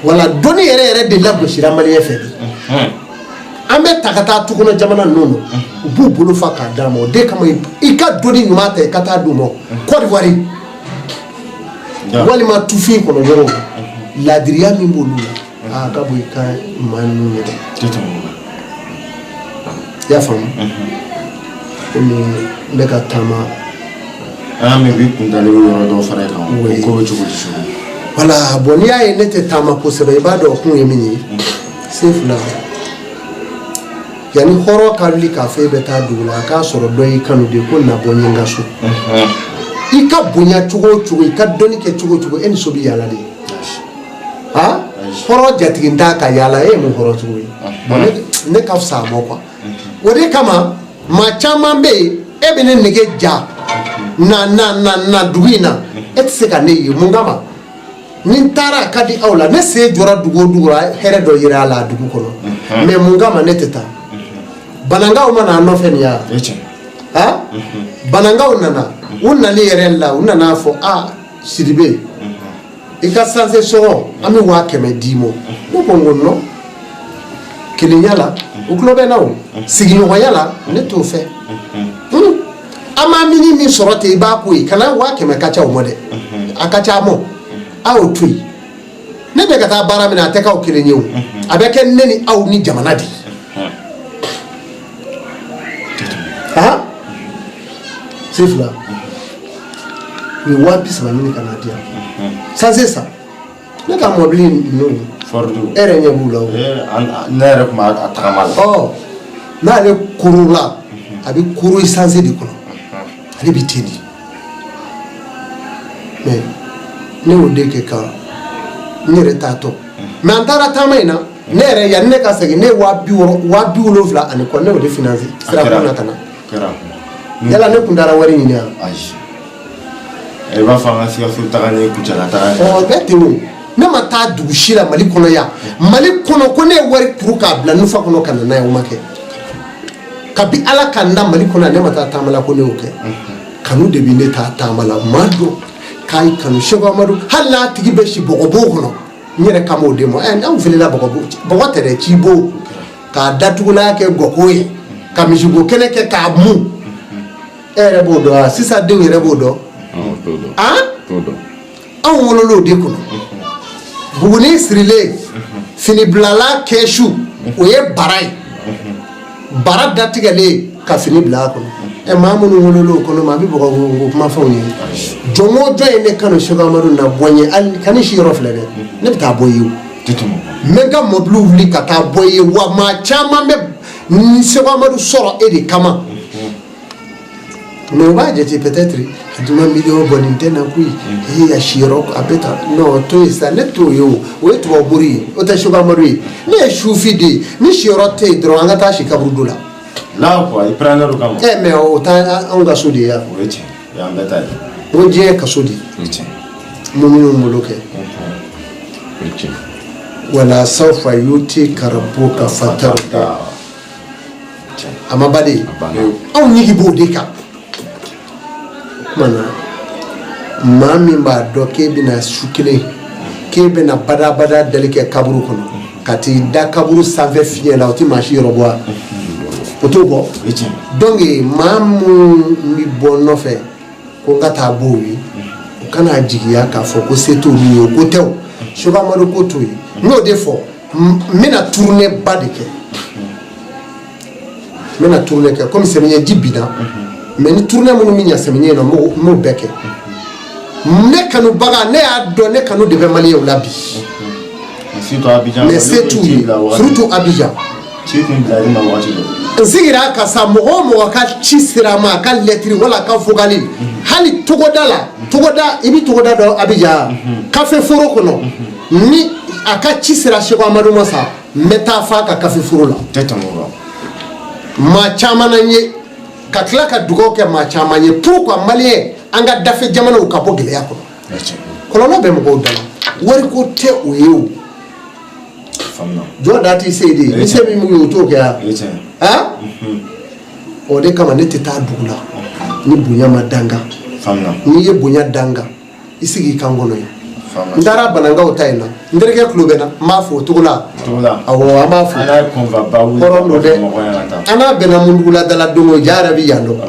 Wala dɔnni yɛrɛ yɛrɛ de lagosira maliyɛn fɛ bi. An bɛ ta ka taa tukɔnɔ jamana ninnu na, u b'u bolo fa k'a d'a ma. O de kama, i ka dɔnni ɲuman ta, i ka taa d'u ma Côte d'Ivoire walima tufin kɔnɔ yɔrɔw la. Ladiriya min b'olu la, a ka bon i ka maa ninnu ye dɛ. I y'a faamu? Komi n bɛ ka taama. An y'a mɛn k'i kun dalen bɛ yɔrɔ dɔw fana kan, o ko bɛ cogo di, Seku? Wala, bɔn, n'i y'a ye ne tɛ taama kosɛbɛ, i b'a dɔn o kun ye min ye. Sen fila, yanni hɔrɔn ka wuli k'a fɔ e bɛ taa dugu la, a k'a sɔrɔ dɔ y'i kanu de ko na bɔ n ye n ka so. I ka bonya cogo o cogo, i ka dɔnni kɛ cogo o cogo, e ni so bɛ yaala de. Ha, hɔrɔn jatigi t'a ka yaala, e ye mun hɔrɔn cogo ye? Bɔn, ne ka fisa a ma quoi. O de kama maa caman bɛ yen, e bɛ ne nege ja na na na na dugu in na, e tɛ se ka ne ye. Mun kama? Ni n taara, a ka di aw la. Ne sen jɔra dugu o dugu la, hɛrɛ dɔ yera a la a dugu kɔnɔ. Mais mun kama ne tɛ taa? Banankaw ma na an nɔfɛ nin ya? Ha, banankaw nana, u nali yɛrɛ la, u nana fɔ: a Sidibe, i ka sanse sɔngɔ, an bɛ 100 000 d'i ma. Ne ko n ko non, kelenya la, u tulo bɛ n na, o sigiɲɔgɔnya la, ne t'o fɛ. An ma mini min sɔrɔ ten, i b'a ko ye, kana 100 000 ka ca o ma dɛ, a ka ca a ma, a y'o to yen. Ne bɛ ka taa baara min na, a tɛ k'aw kelen ye o, a bɛ kɛ ne ni aw ni jamana de ye. Ha, sen fila, u ye 30 000 ɲini ka n'a di yan, sanse san ne ka mɔbili ninnu. Ford. E yɛrɛ ɲɛ b'u la o. Ne yɛrɛ tun b'a tagama la. Ɔ, n'ale korola, a bɛ koro sanse de kɔnɔ, ale bɛ ten de. Mais Ne y'o de kɛ ka n yɛrɛ taatɔ. Mais an taara taama in na, ne yɛrɛ, yanni ne ka segin, ne ye 60 000, 70,000 ani kɔ, ne y'o de financer sirako na ka na. Yala ne tun taara wari ɲini yan? Ayi, i b'a fɔ an ka Sikaso taga ni Kucala taga ye. Ɔ, bɛɛ ten o. Ne ma taa dugu si la Mali kɔnɔ yan, Mali kɔnɔ, ko ne ye wari kuru k'a bila nufa kɔnɔ ka na n'a ye, o ma kɛ. Kabi Ala ka n da Mali kɔnɔ yan, ne ma taa taama la ko ne y'o kɛ. Kanu de bi ne taa taama la. Maa dɔ k'a ye kanu Seko Amadu, hali n'a tigi bɛ si bɔgɔbo kɔnɔ, n yɛrɛ kan b'o de ma. Ɛ, anw filila bɔgɔbo, bɔgɔ tɛ dɛ, cibo k'a datugula kɛ gɔko ye, ka misibo kɛnɛ kɛ k'a mun. E yɛrɛ b'o dɔn wa? Sisan denw yɛrɛ b'o dɔn? Anw wolol'o de kɔnɔ. Buguni sirilen, finibilala kɛsu, o ye bara ye, bara datigɛlen ka fini bila a kɔnɔ. Ɛ, maa minnu wolol'o kɔnɔ, maa bɛ bɔgɔ ko kuma fɛnw ye. Jɔn o jɔn ye ne kanu Seko Amadu na bɔ n ye, hali ka ne si yɔrɔ filɛ dɛ, ne bɛ taa bɔ i ye o. N bɛ n ka mɔbili wuli ka taa bɔ i ye. Wa maa caman bɛ Seko Amadu sɔrɔ e de kama. Mais u b'a jate peut-être a dun ma miliyɔn bɔ, nin tɛ na koyi. Ee, a siyɔrɔ a bɛ tan. Non, to yen sa, ne t'o ye o. O ye tubabu bori ye, o tɛ Seko Amadu ye. Ne ye sufi de ye. Ni siyɔrɔ tɛ yen dɔrɔn, an ka taa si kaburudo la. Là quoi, i pɛrɛnna o kama. Ɛ, mais o t'an anw ka so de ye yan. O ye tiɲɛ, o y'an bɛɛ ta ye. N ko diɲɛ ye kaso de ye. O ye tiɲɛ. Minnu bolo kɛ. O ye tiɲɛ. Wala sawfa yutika rabbuka fatarda. A ma ba de ye. Anw ɲigi b'o de kan. O tuma na, maa min b'a dɔn k'e bɛna su kelen, k'e bɛna badabada dali kɛ kaburu kɔnɔ, ka t'i da kaburu sanfɛ fiɲɛ la, o tɛ maa si yɔrɔ bɔ wa? O t'o bɔ. Donc maa minnu bɛ bɔ n nɔfɛ ko n ka taa b'o ye, o kana jigiya k'a fɔ ko se t'olu ye. O ko tɛ, o Seko Amadu ko t'o ye. N y'o de fɔ, n bɛna tournée ba de kɛ. N bɛna tournée kɛ komi sɛmiyɛ ji binna, mais ni tournée minnu bɛ ɲa sɛmiyɛ in na, n b'o bɛɛ kɛ. Ne kanubaga, ne y'a dɔn, ne kanu de bɛ maliyɛnw la bi. Surtout Abidjan. Mais se t'u ye, surtout Abidjan. Ci kun bila i ma waati dɔ. N sigira ka sa, mɔgɔ o mɔgɔ ka ci sera a ma, a ka lɛtiri wala a ka vocal, hali togoda la, togoda, i bɛ togoda dɔn Abidjan, kafe foro kɔnɔ, ni a ka ci sera Seko Amadu ma sa, n bɛ taa f'a ka kafe foro la. Tɛ tɛmɛ o kan. Maa caman na n ye ka tila ka dugawu kɛ maa caman ye pourquoi maliyɛn, an ka dafɛ jamanaw ka bɔ gɛlɛya kɔnɔ. Kɔlɔlɔ bɛ mɔgɔw da la, wariko tɛ o ye o. Jɔ da t'i se de, ni se min b'u ye, o t'o kɛ yan. O de kama ne tɛ taa dugu la ni bonya ma dan kan. N'i ye bonya dan kan, i sigi i kan kɔnɔ ye. N taara Banankaw ta in na, n terikɛ tulo bɛ na, n b'a fo o cogo la. Awɔ, an b'a fo. Hɔrɔn don dɛ. An n'a bɛnna Mundugula dala don o, ja yɛrɛ bɛ yan dɔn.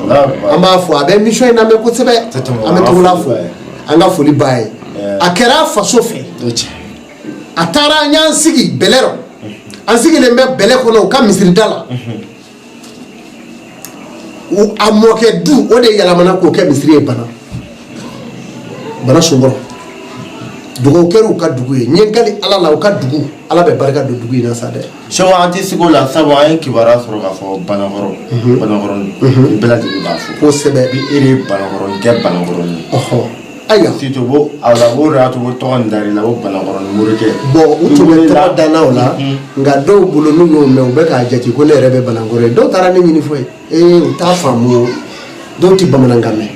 An b'a fo, a bɛ mission in lamɛn kosɛbɛ. An bɛ Togola fo, an ka foli b'a ye. A kɛra a faso fɛ. A taara, an y'an sigi bɛlɛ rɔ, an sigilen bɛ bɛlɛ kɔnɔ u ka misirida la. A mɔkɛ du, o de yɛlɛmana k'o kɛ misiri ye. Bana bana sunkɔrɔ, dugawu kɛra u ka dugu ye. N ye n kali Ala la, u ka dugu, Ala bɛ barika don dugu in na sa dɛ. Seko, an tɛ sigi o la, sabu an ye kibaruya sɔrɔ k'a fɔ Banakɔrɔ, Banakɔrɔni, ni bɛɛ lajɛlen b'a fɔ. Kosɛbɛ. Bi e de ye Banakɔrɔni kɛ Banakɔrɔni ye. Ayiwa. Surtout bo a la, o de y'a to ko tɔgɔ nin dar'i la ko Banakɔrɔni morikɛ. Bon, u tun bɛ tɔgɔ da n na o la, nka dɔw bolo, n'u y'o mɛn, u bɛ k'a jate ko ne yɛrɛ bɛ Banankɔrɔ ye. Dɔw taara ne ɲini fɔ ye, ee, u t'a faamu, dɔw tɛ bamanankan mɛn.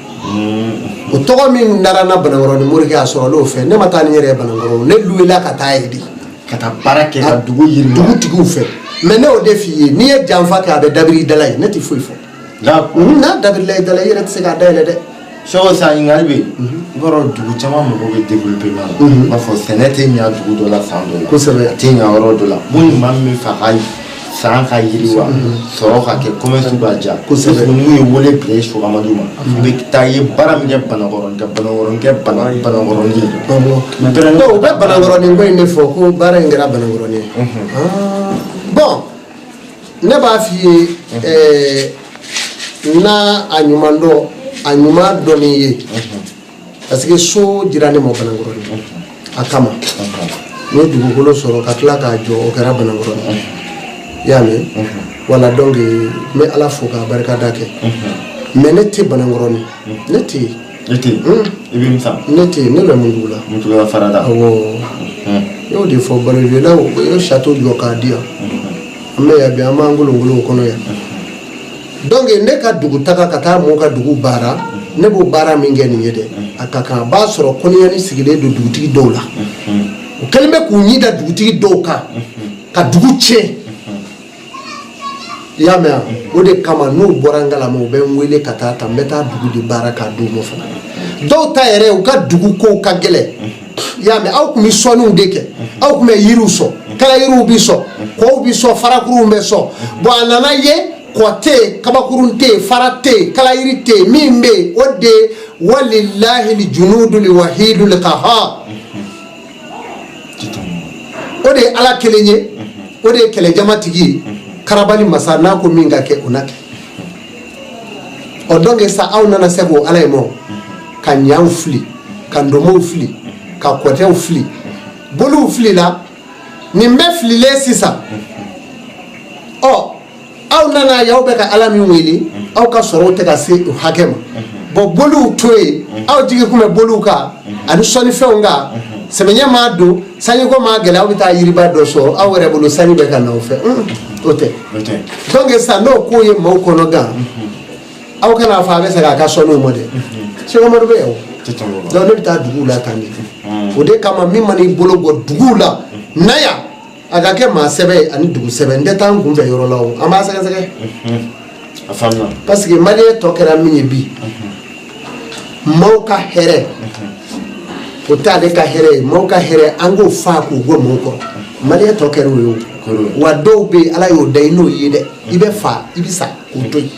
O tɔgɔ min dara n na, Banankɔrɔni morikɛ, a sɔrɔla o fɛ. Ne ma taa ni n yɛrɛ ye Banankɔrɔ, ne luwela ka taa yen de. Ka taa baara kɛ ka dugu yiriwa. Dugutigiw fɛ. Mais ne y'o de f'i ye, n'i ye janfa kɛ, a bɛ dabiri i da la yen, ne tɛ foyi fɔ. N'a dabirila i da la, i yɛrɛ tɛ se k'a dayɛlɛ dɛ. Seko, sa ɲininkali bɛ yen. I b'a dɔn dugu caman mɔgɔw bɛ développement la. I b'a fɔ sɛnɛ tɛ ɲa dugu dɔ la san dɔ la. Kosɛbɛ. A tɛ ɲa yɔrɔ dɔ la. Mun ni maa min bɛ fɛ a ka san ka yiriwa, sɔrɔ ka kɛ, commerce ka diya. Kosɛbɛ. N'u ye wele bila i Seko Amadu ma, i bɛ taa i ye baara min kɛ Banakɔrɔni, ka Banakɔrɔni kɛ Banakɔrɔni ye. Non, u bɛ Banakɔrɔni ko in de fɔ ko baara in kɛra Banakɔrɔni ye. Bon, ne b'a f'i ye, n'a a ɲuman dɔn, a ɲuman dɔnni ye, parce que so dira ne ma Banakɔrɔni a kama. N ye dugukolo sɔrɔ ka tila k'a jɔ, o kɛra Banakɔrɔni, i y'a mɛn? Wala, donc n bɛ Ala fo k'a barikada kɛ. Mais ne tɛ Banakɔrɔni, ne tɛ yen. E tɛ yen? I bɛ min san? Ne tɛ yen, ne bɛ Muntugula. Muntugula farada. Awɔ, n y'o de fɔ balojɛlaw, u ye château jɔ k'a di yan. An bɛ yan bi, an b'an kolonkolon o kɔnɔ yan. Donc ne ka dugu taga ka taa mɔgɔw ka dugu baara, ne b'o baara min kɛ nin ye dɛ, a ka kan a b'a sɔrɔ kɔniyani sigilen don dugutigi dɔw la. U kɛlen bɛ k'u ɲi da dugutigi dɔw kan ka dugu tiɲɛ. I y'a mɛn wa? O de kama n'u bɔra n kalama, u bɛ n wele ka taa ta, n bɛ taa dugu de baara k'a d'u ma fana. Dɔw ta yɛrɛ, u ka dugu kow ka gɛlɛn. I y'a mɛn, aw tun bɛ sɔnniw de kɛ, aw tun bɛ yiriw sɔn, kala yiriw bɛ sɔn, kɔw bɛ sɔn, farakuruw bɛ sɔn. Bon, a nana ye kɔ tɛ yen, kabakurun tɛ yen, fara tɛ yen, kala yiri tɛ yen. Min bɛ yen, o de ye walilahi junudul wahidul kahar. O de ye Ala kelen ye, o de ye kɛlɛjama tigi ye, karabali masa. N'a ko min ka kɛ, o na kɛ. Ɔ, donc sa aw nana se k'o Ala ye mɔ ka ɲaw fili, ka ndomow fili, ka kɔtɛw fili, boliw filila, nin bɛɛ fililen sisan. Ɔ, aw nana ye, aw bɛ ka Ala min wele, aw ka sɔrɔw tɛ ka se o hakɛ ma. Bon, boliw to yen, aw jigi kun bɛ boliw kan ani sɔnnifɛnw kan. Sɛmɛɲɛ maa don, sanjiko maa gɛlɛya, aw bɛ taa yiriba dɔ sɔrɔ aw yɛrɛ bolo, sanji bɛ ka na aw fɛ. O tɛ. Donc sisan, n'o ko ye maaw kɔnɔ gan, aw kana fɔ a bɛ segin a ka sɔnniw ma dɛ. Sɛki Amadu bɛ yan o. Donc ne bɛ taa duguw la tan de. O de kama, min mana i bolo bɔ duguw la na yan, a ka kɛ maa sɛbɛ ye ani dugu sɛbɛ. N tɛ taa n kunfɛ yɔrɔ la o, an b'a sɛgɛsɛgɛ. A faamuna. Parce que maliyɛn tɔ kɛra min ye bi, maaw ka hɛrɛ, o t'ale ka hɛrɛ ye. Maaw ka hɛrɛ, an k'o fa k'o bɔ maaw kɔrɔ. Maliyɛn tɔ kɛra o ye o. Wa dɔw bɛ yen, Ala y'o da i n'o ye dɛ, i bɛ fa, i bɛ sa k'o to yen,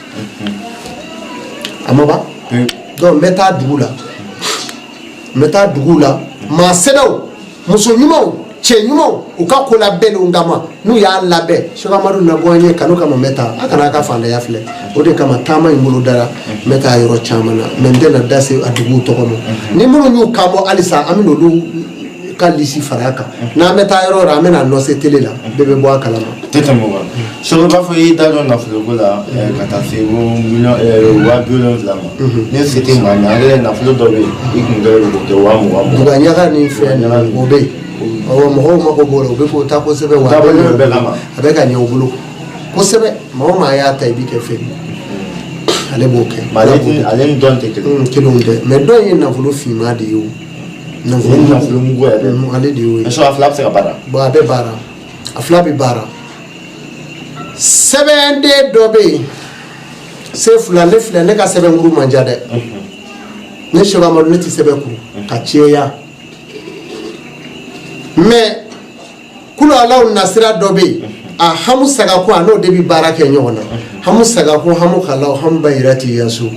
a ma ban. Donc n bɛ taa dugu la, n bɛ taa dugu la, maa sɛbɛw, muso ɲumanw, cɛ ɲumanw, u ka ko labɛnnenw kama, n'u y'a labɛn, Sɛki Amadu na bɔ an ye kanu kama. N bɛ taa, a kana a ka fantanya filɛ. O de kama taama in bolo dara, n bɛ taa yɔrɔ caman na, mais n tɛna da se a duguw tɔgɔ ma. Ni minnu y'u kan bɔ halisa, an bɛ n'olu ka liste fara a kan. N'an bɛ taa yɔrɔ o yɔrɔ, an bɛna annoncer télé la, bɛɛ bɛ bɔ a kalama. Tɛ tɛmɛ o kan. Sɛki, b'a fɔ i y'i da don nafoloko la ka taa se ko miliyɔn 70,000 ma. Ne se tɛ maa min, an kɛlen nafolo dɔ bɛ yen, i kun kɛlen don k'o kɛ 20,000 20. Buga ɲaga ni fɛn ninnu, o bɛ yen. Awɔ, mɔgɔw mako b'o la, u bɛ k'o ta kosɛbɛ. Wa a bɛ Dabɔlen don bɛɛ kama. A bɛ ka ɲɛ u bolo kosɛbɛ. Maa o maa y'a ta, i b'i kɛ fɛn ye, ale b'o kɛ. Mais ale ni dɔn tɛ kelen. Kelenw tɛ, mais dɔ in ye nafolo finman de ye o. Nafolo nafolo mugu yɛrɛ. Ale de y'o ye. Est-ce que a fila bɛ se ka baara? Bon, a bɛ baara, a fila bɛ baara. Sɛbɛnden dɔ bɛ yen, se fila, ne filɛ, ne ka sɛbɛnkuru man ca dɛ. Ne Sɛki Amadu, ne tɛ sɛbɛn kuru ka cɛya, mais kulu alaw nasira dɔ bɛ yen, a hamu sagako, a n'o de bɛ baara kɛ ɲɔgɔn na. Hamu sagako, hamu kalaw, hamu bayirati yasu.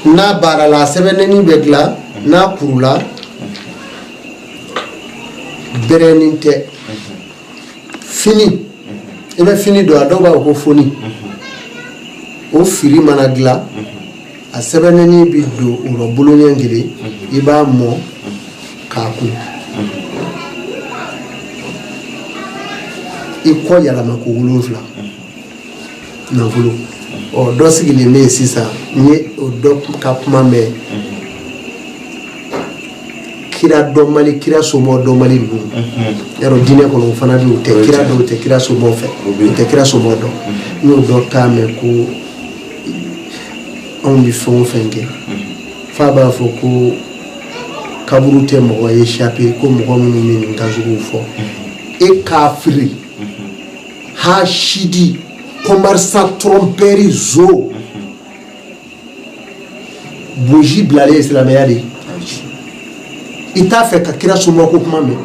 N'a baarala, a sɛbɛnni bɛ dilan, n'a kurula, bɛrɛnin tɛ fini, i bɛ fini don, a dɔw b'a fɔ ko foni. O firi mana dilan, a sɛbɛnni bɛ don o rɔ bolo ɲɛ kelen, i b'a mɔ k'a ko, i kɔ yɛlɛma ko 7, nafolo. Ɔ, dɔ sigilen bɛ yen sisan, n ye o dɔ ka kuma mɛn, kira dɔnbali, kira somɔgɔ dɔnbali ninnu. Yarɔ, diinɛ kɔnɔ, o fana bɛ yen, o tɛ kira dɔw tɛ kira somɔgɔw fɛ, o tɛ kira somɔgɔ dɔn. N y'o dɔ ta mɛn ko anw bɛ fɛn o fɛn kɛ, f'a b'a fɔ ko kaburu tɛ mɔgɔ échappé, ko mɔgɔ minnu bɛ nin kan suguw fɔ, e kafiri, hasidi, commerçant trompeur, zo boji bilalen ye silamɛya de ye. I t'a fɛ ka kira somɔgɔ ko kuma mɛn,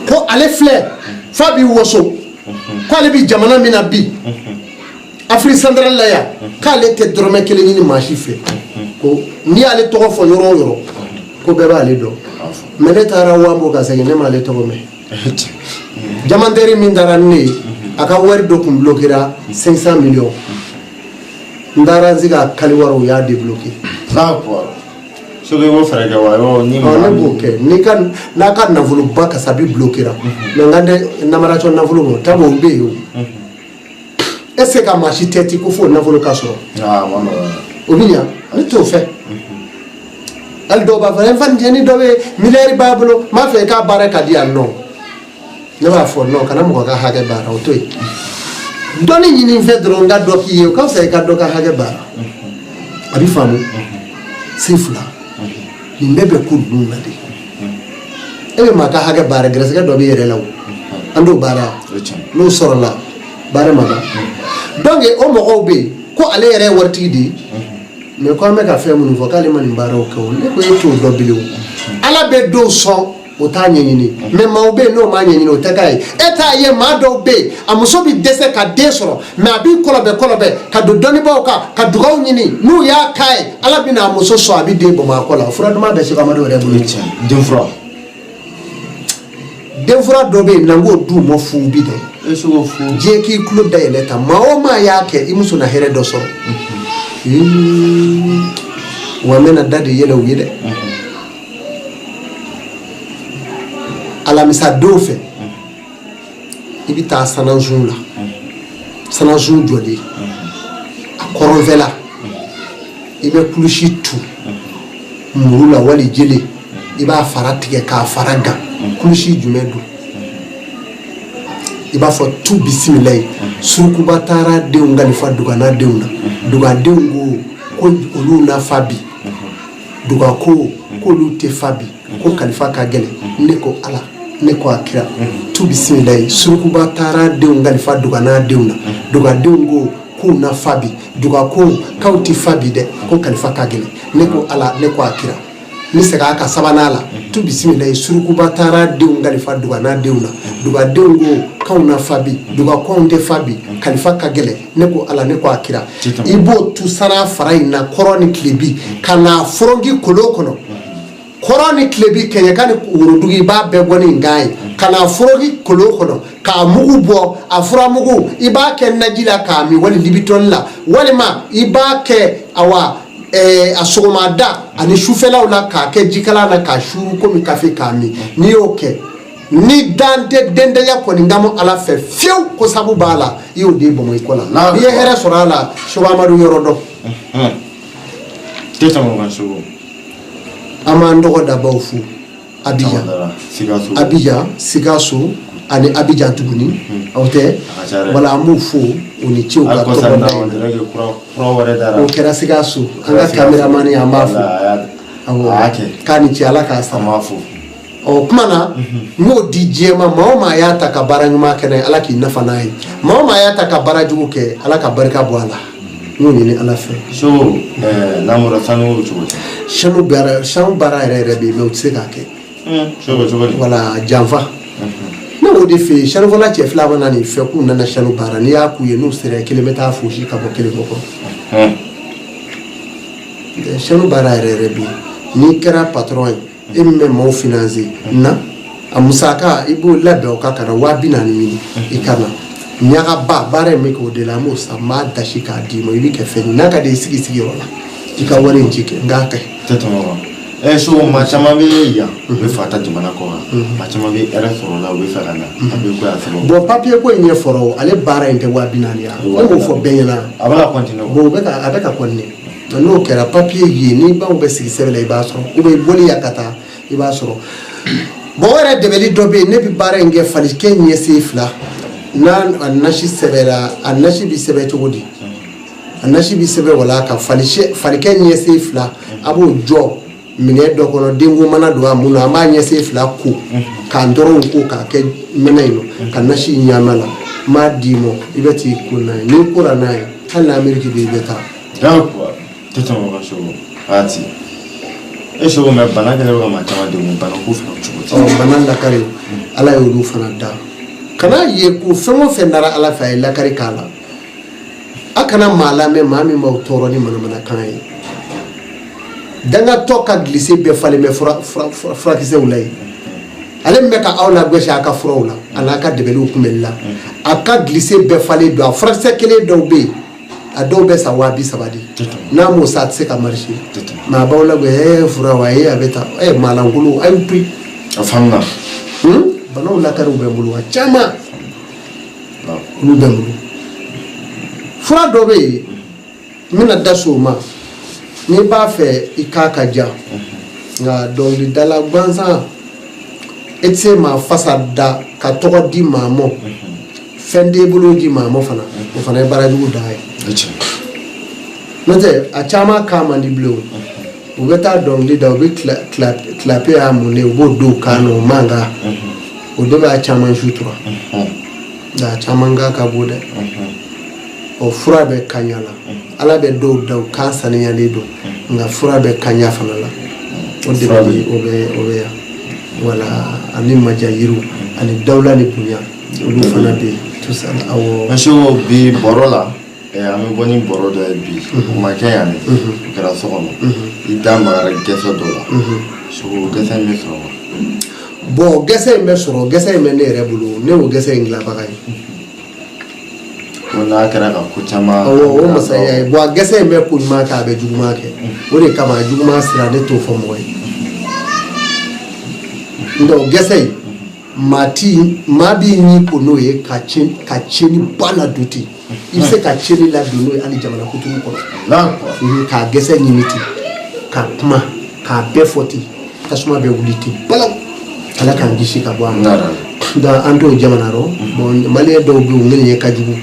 ko ale filɛ, f'a b'i waso k'ale bɛ jamana min na bi, Afrique centrale la yan, k'ale tɛ dɔrɔmɛ kelen ɲini maa si fɛ, ko n'i y'ale tɔgɔ fɔ yɔrɔ o yɔrɔ, ko bɛɛ b'ale dɔn. Mais ne taara Wambo ka segin, ne m'ale tɔgɔ mɛn. Jamantɛri min taara ni ne ye, a ka wari dɔ kun bloquera, 500 millions. N taara n sigi a kali wari, u y'a débloqué. D'accord. Soki i b'o fɛɛrɛ kɛ wa ni Ne b'o kɛ. N'i ka n'a ka nafoloba kasabi bloquera, mais n ka tɛ namaracɔ nafolo ma tabu, o bɛ yen o. E se ka maa si tɛ ti ko fo nafolo ka sɔrɔ. O bɛ ɲa, ne t'o fɛ. Hali dɔw b'a fɔ n fa ni dɔ bɛ miliyari b'a bolo, n b'a fɛ i k'a baara ka di yan nɔ. Ne b'a fɔ non, kana mɔgɔ ka hakɛ baara, o to yen. Dɔnni ɲini fɛ dɔrɔn n ka dɔ k'i ye, o ka fisa i ka dɔ ka hakɛ baara. A bɛ faamu sen fila nin bɛɛ bɛ ko ninnu na de. E bɛ maa ka hakɛ baara, gɛrɛsɛgɛ dɔ b'i yɛrɛ la, o an t'o baara n'o sɔrɔla baara ma ban. Donc o mɔgɔw bɛ yen ko ale yɛrɛ ye waritigi de ye, mais ko an bɛ ka fɛn minnu fɔ k'ale ma nin baaraw kɛ o. Ne ko e t'o dɔn bilen o. Ala bɛ dɔw sɔn, o t'a ɲɛɲini, mais maaw bɛ yen n'o m'a ɲɛɲini, o tɛ k'a ye. E t'a ye, maa dɔw bɛ yen, a muso bɛ dɛsɛ ka den sɔrɔ, mais a b'i kɔlɔbɛ kɔlɔbɛ ka don dɔnnibaaw kan ka dugaw ɲini. N'u y'a k'a ye, Ala bɛna a muso sɔn, a bɛ den bɔnbɔn a kɔ la. Fura duman bɛ Seko Amadu yɛrɛ bolo. Den fura. Den fura dɔ bɛ yen, n'an k'o d'u ma fu bi dɛ. Diɲɛ k'i tulo dayɛlɛ ta, maa o maa y'a kɛ, i muso na hɛrɛ dɔ sɔrɔ. Wa n bɛna da de yɛlɛ u ye dɛ. Alamisa don fɛ, i bɛ taa sanansun la, sanansun jɔlen a kɔrɔnfɛla, i bɛ kulusi tu muru la wali jele, i b'a fara tigɛ k'a fara gan. Kulusi jumɛn don? I b'a fɔ tu bisimilayi. Surukuba taara denw kalifa dugana denw na, dugadenw ko ko olu na fa bi, duga ko k'olu tɛ fa bi, ko kalifa ka gɛlɛn. Ne ko Ala, ne ko a kira, tu bisimilayi. Surukuba taara denw kalifa dugana denw na, dugadenw ko k'u na fa bi, duga ko k'aw tɛ fa bi dɛ, ko kalifa ka gɛlɛn. Ne ko Ala, ne ko a kira. N bɛ segin a kan sabanan la, tu bisimilayi. Surukuba taara denw kalifa dugana denw na, dugadenw ko k'anw na fa bi, duga ko anw tɛ fa bi, kalifa ka gɛlɛn. Ne ko Ala, ne ko a kira. I b'o tu sara fara in na kɔrɔn ni tilebi, ka n'a foronki kolon kɔnɔ, kɔrɔn ni tilebi, kɛɲɛka ni worodugu, i b'a bɛɛ bɔ ni ngan ye ka n'a foronki kolon kɔnɔ k'a mugu bɔ. A furamugu, i b'a kɛ naji la k'a min, wali libitɔni la, walima i b'a kɛ awa a sɔgɔmada ani sufɛlaw la k'a kɛ jikalan na k'a suuru komi kafe k'a min. N'i y'o kɛ, ni dan tɛ dentanya kɔni ka Ala fɛ fiyewu, ko sabu b'a la, i y'o den bɔnbɔn i kɔ la, n'i ye hɛrɛ sɔrɔ a la. Seko Amadu yɔrɔ dɔn. Tɛ tɛmɛ o kan, Seko. An b'an tɔgɔ dabaw fo Abidjan, Abidjan, Sikaso ani Abidjan tuguni, aw tɛ wala, an b'u fo u ni ce u ka tɔgɔ da in. O kɛra Sikaso, an ka caméraman, an b'a fo, awɔ, k'a ni ce, Ala k'a sara. Ɔ kuma na, n y'o di diɲɛ ma. Maa o maa y'a ta ka baara ɲuman kɛ n'a ye, Ala k'i nafa n'a ye. Maa o maa y'a ta ka baara jugu kɛ, Ala ka barika bɔ a la. N y'o ɲini Ala fɛ. So n'an bɔra sanu cogo di? Sanu baara, sanu baara yɛrɛ yɛrɛ bɛ yen, mais u tɛ se k'a kɛ. Cogo cogo di? Wala janfa. Ne b'o de fɛ yen. Sanufɔla cɛ fila mana nin fɛ k'u nana sanu baara, n'i y'a k'u ye, n'u sera, kelen bɛ taa fosi ka bɔ kelen kɔ. Sanu baara yɛrɛ yɛrɛ bɛ yen. N'i kɛra patron ye, e min bɛ maaw financer na, a musaka i b'o labɛn, o ka ka na 40 000 ɲini i ka na ɲagaba baara in bɛ k'o de la. An b'o san, n b'a dasi k'a d'i ma, i bɛ kɛ fɛn ye n'a ka di i sigi sigiyɔrɔ la, i ka wari in ci kɛ n k'a kɛ. Tɛ tɛmɛ o kan. So maa caman bɛ yan, u bɛ fɛ ka taa jamana kɔ kan, maa caman bɛ hɛrɛ sɔrɔ o la, u bɛ fɛ ka na papiye ko y'a sababu. Bon, papiye ko in ɲɛ fɔra o, ale baara in tɛ 40 000 ye, ne b'o fɔ bɛɛ ɲɛna. A bɛ ka continuer. Bon, a bɛ ka continuer. N'o kɛra papiye ye, ni baw bɛ sigi sɛbɛn la, i b'a sɔrɔ, ou bien i bɔli ya ka taa, i b'a sɔrɔ. Bon, o yɛrɛ dɛmɛli dɔ bɛ yen, ne bɛ baara in kɛ falikɛ ɲɛsen fila n'a a nasi sɛbɛnna. A nasi bɛ sɛbɛn cogo di? A nasi bɛ sɛbɛn wala ka falikɛ ɲɛsen fila, a b'o jɔ minɛ dɔ kɔnɔ, denko mana don a mun na, an b'a ɲɛsen fila ko k'an dɔrɔnw ko k'a kɛ minɛ in nɔ ka nasi ɲaama la. N b'a d'i ma, i bɛ t'i ko n'a ye. N'i kora n'a ye, hali n'Ameriki bɛ, i bɛ taa. D'accord. Tɛ tɛmɛ o kan, Seko. Waati. E Seko, mais bana kɛlen bɛ ka maa caman degun, bana ko fana cogo di? Ɔ, bana lakari, Ala y'olu fana da. Kana ye ko fɛn o fɛn dara Ala fɛ, a ye lakari k'a la. A kana maa lamɛn, maa min b'aw tɔɔrɔ ni manamanakan ye. Dangatɔ ka gilise bɛɛ falen bɛ furakisɛw la yen. Ale min bɛ ka aw lagosi a ka furaw la, a n'a ka dɛbɛliw kunbɛli la, a ka gilise bɛɛ falen don. A furakisɛ kelen dɔw bɛ yen, a dɔw bɛ san 30 000 de. N'a m'o san, a tɛ se ka marcher. Mais a b'aw lagosi, fura wa, a bɛ taa maalankolon, a y'u to yen. A faamuna. Banaw lakariw bɛ n bolo, a caman olu bɛ n bolo. Fura dɔ bɛ yen, n bɛna da so o ma. N'i b'a fɛ i k'a ka ja, nka dɔnkilidala gansan, e tɛ se maa fasa da ka tɔgɔ di maa mɔ, fɛn t'e bolo di maa mɔ fana, o fana ye baarajugu dan ye. N'o tɛ, a caman kan man di bilen. O u bɛ taa dɔnkili da, u bɛ clapet y'a mun de, u b'o don kan na, o mankan o de b'a caman sutura, nka a caman kan ka bon dɛ. Ɔ, fura bɛ kaɲa la. Ala bɛ dɔw da, u kan saniyalen don, nka fura bɛ kaɲa fana la. O de bɛ o bɛ yan wala, ani maja yiriw ani dawula ni bonya, olu fana bɛ yen, tout ça, awɔ. Monsieur, bi baro la, an bɛ bɔ ni baro dɔ ye bi. O ma kɛ yan dɛ, o kɛra so kɔnɔ. I da magara gɛsɛ dɔ la. Soko, gɛsɛ in bɛ sɔrɔ wa? Bon, gɛsɛ in bɛ sɔrɔ. Gɛsɛ in bɛ ne yɛrɛ bolo, ne y'o gɛsɛ in dilanbaga ye. Ko n'a kɛra ka ko caman. Awɔ, o masaya ye. Bon, a gɛsɛ in bɛ ko ɲuman kɛ, a bɛ juguman kɛ. O de kama, a juguman sira, ne t'o fɔ mɔgɔ ye. Donc gɛsɛ in, maa ti maa b'i ɲi ko n'o ye ka tiɲɛni ba ladon ten. I bɛ se ka tiɲɛni ladon n'o ye hali jamana kuturu kɔnɔ. K'a gɛsɛ ɲimi ten, ka kuma k'a bɛɛ fɔ ten, tasuma bɛ wuli ten balawu. Ala k'an kisi ka bɔ a ma. Donc an t'o jamana rɔ. Bon, maliyɛn dɔw bɛ yen, u ŋaniya ka jugu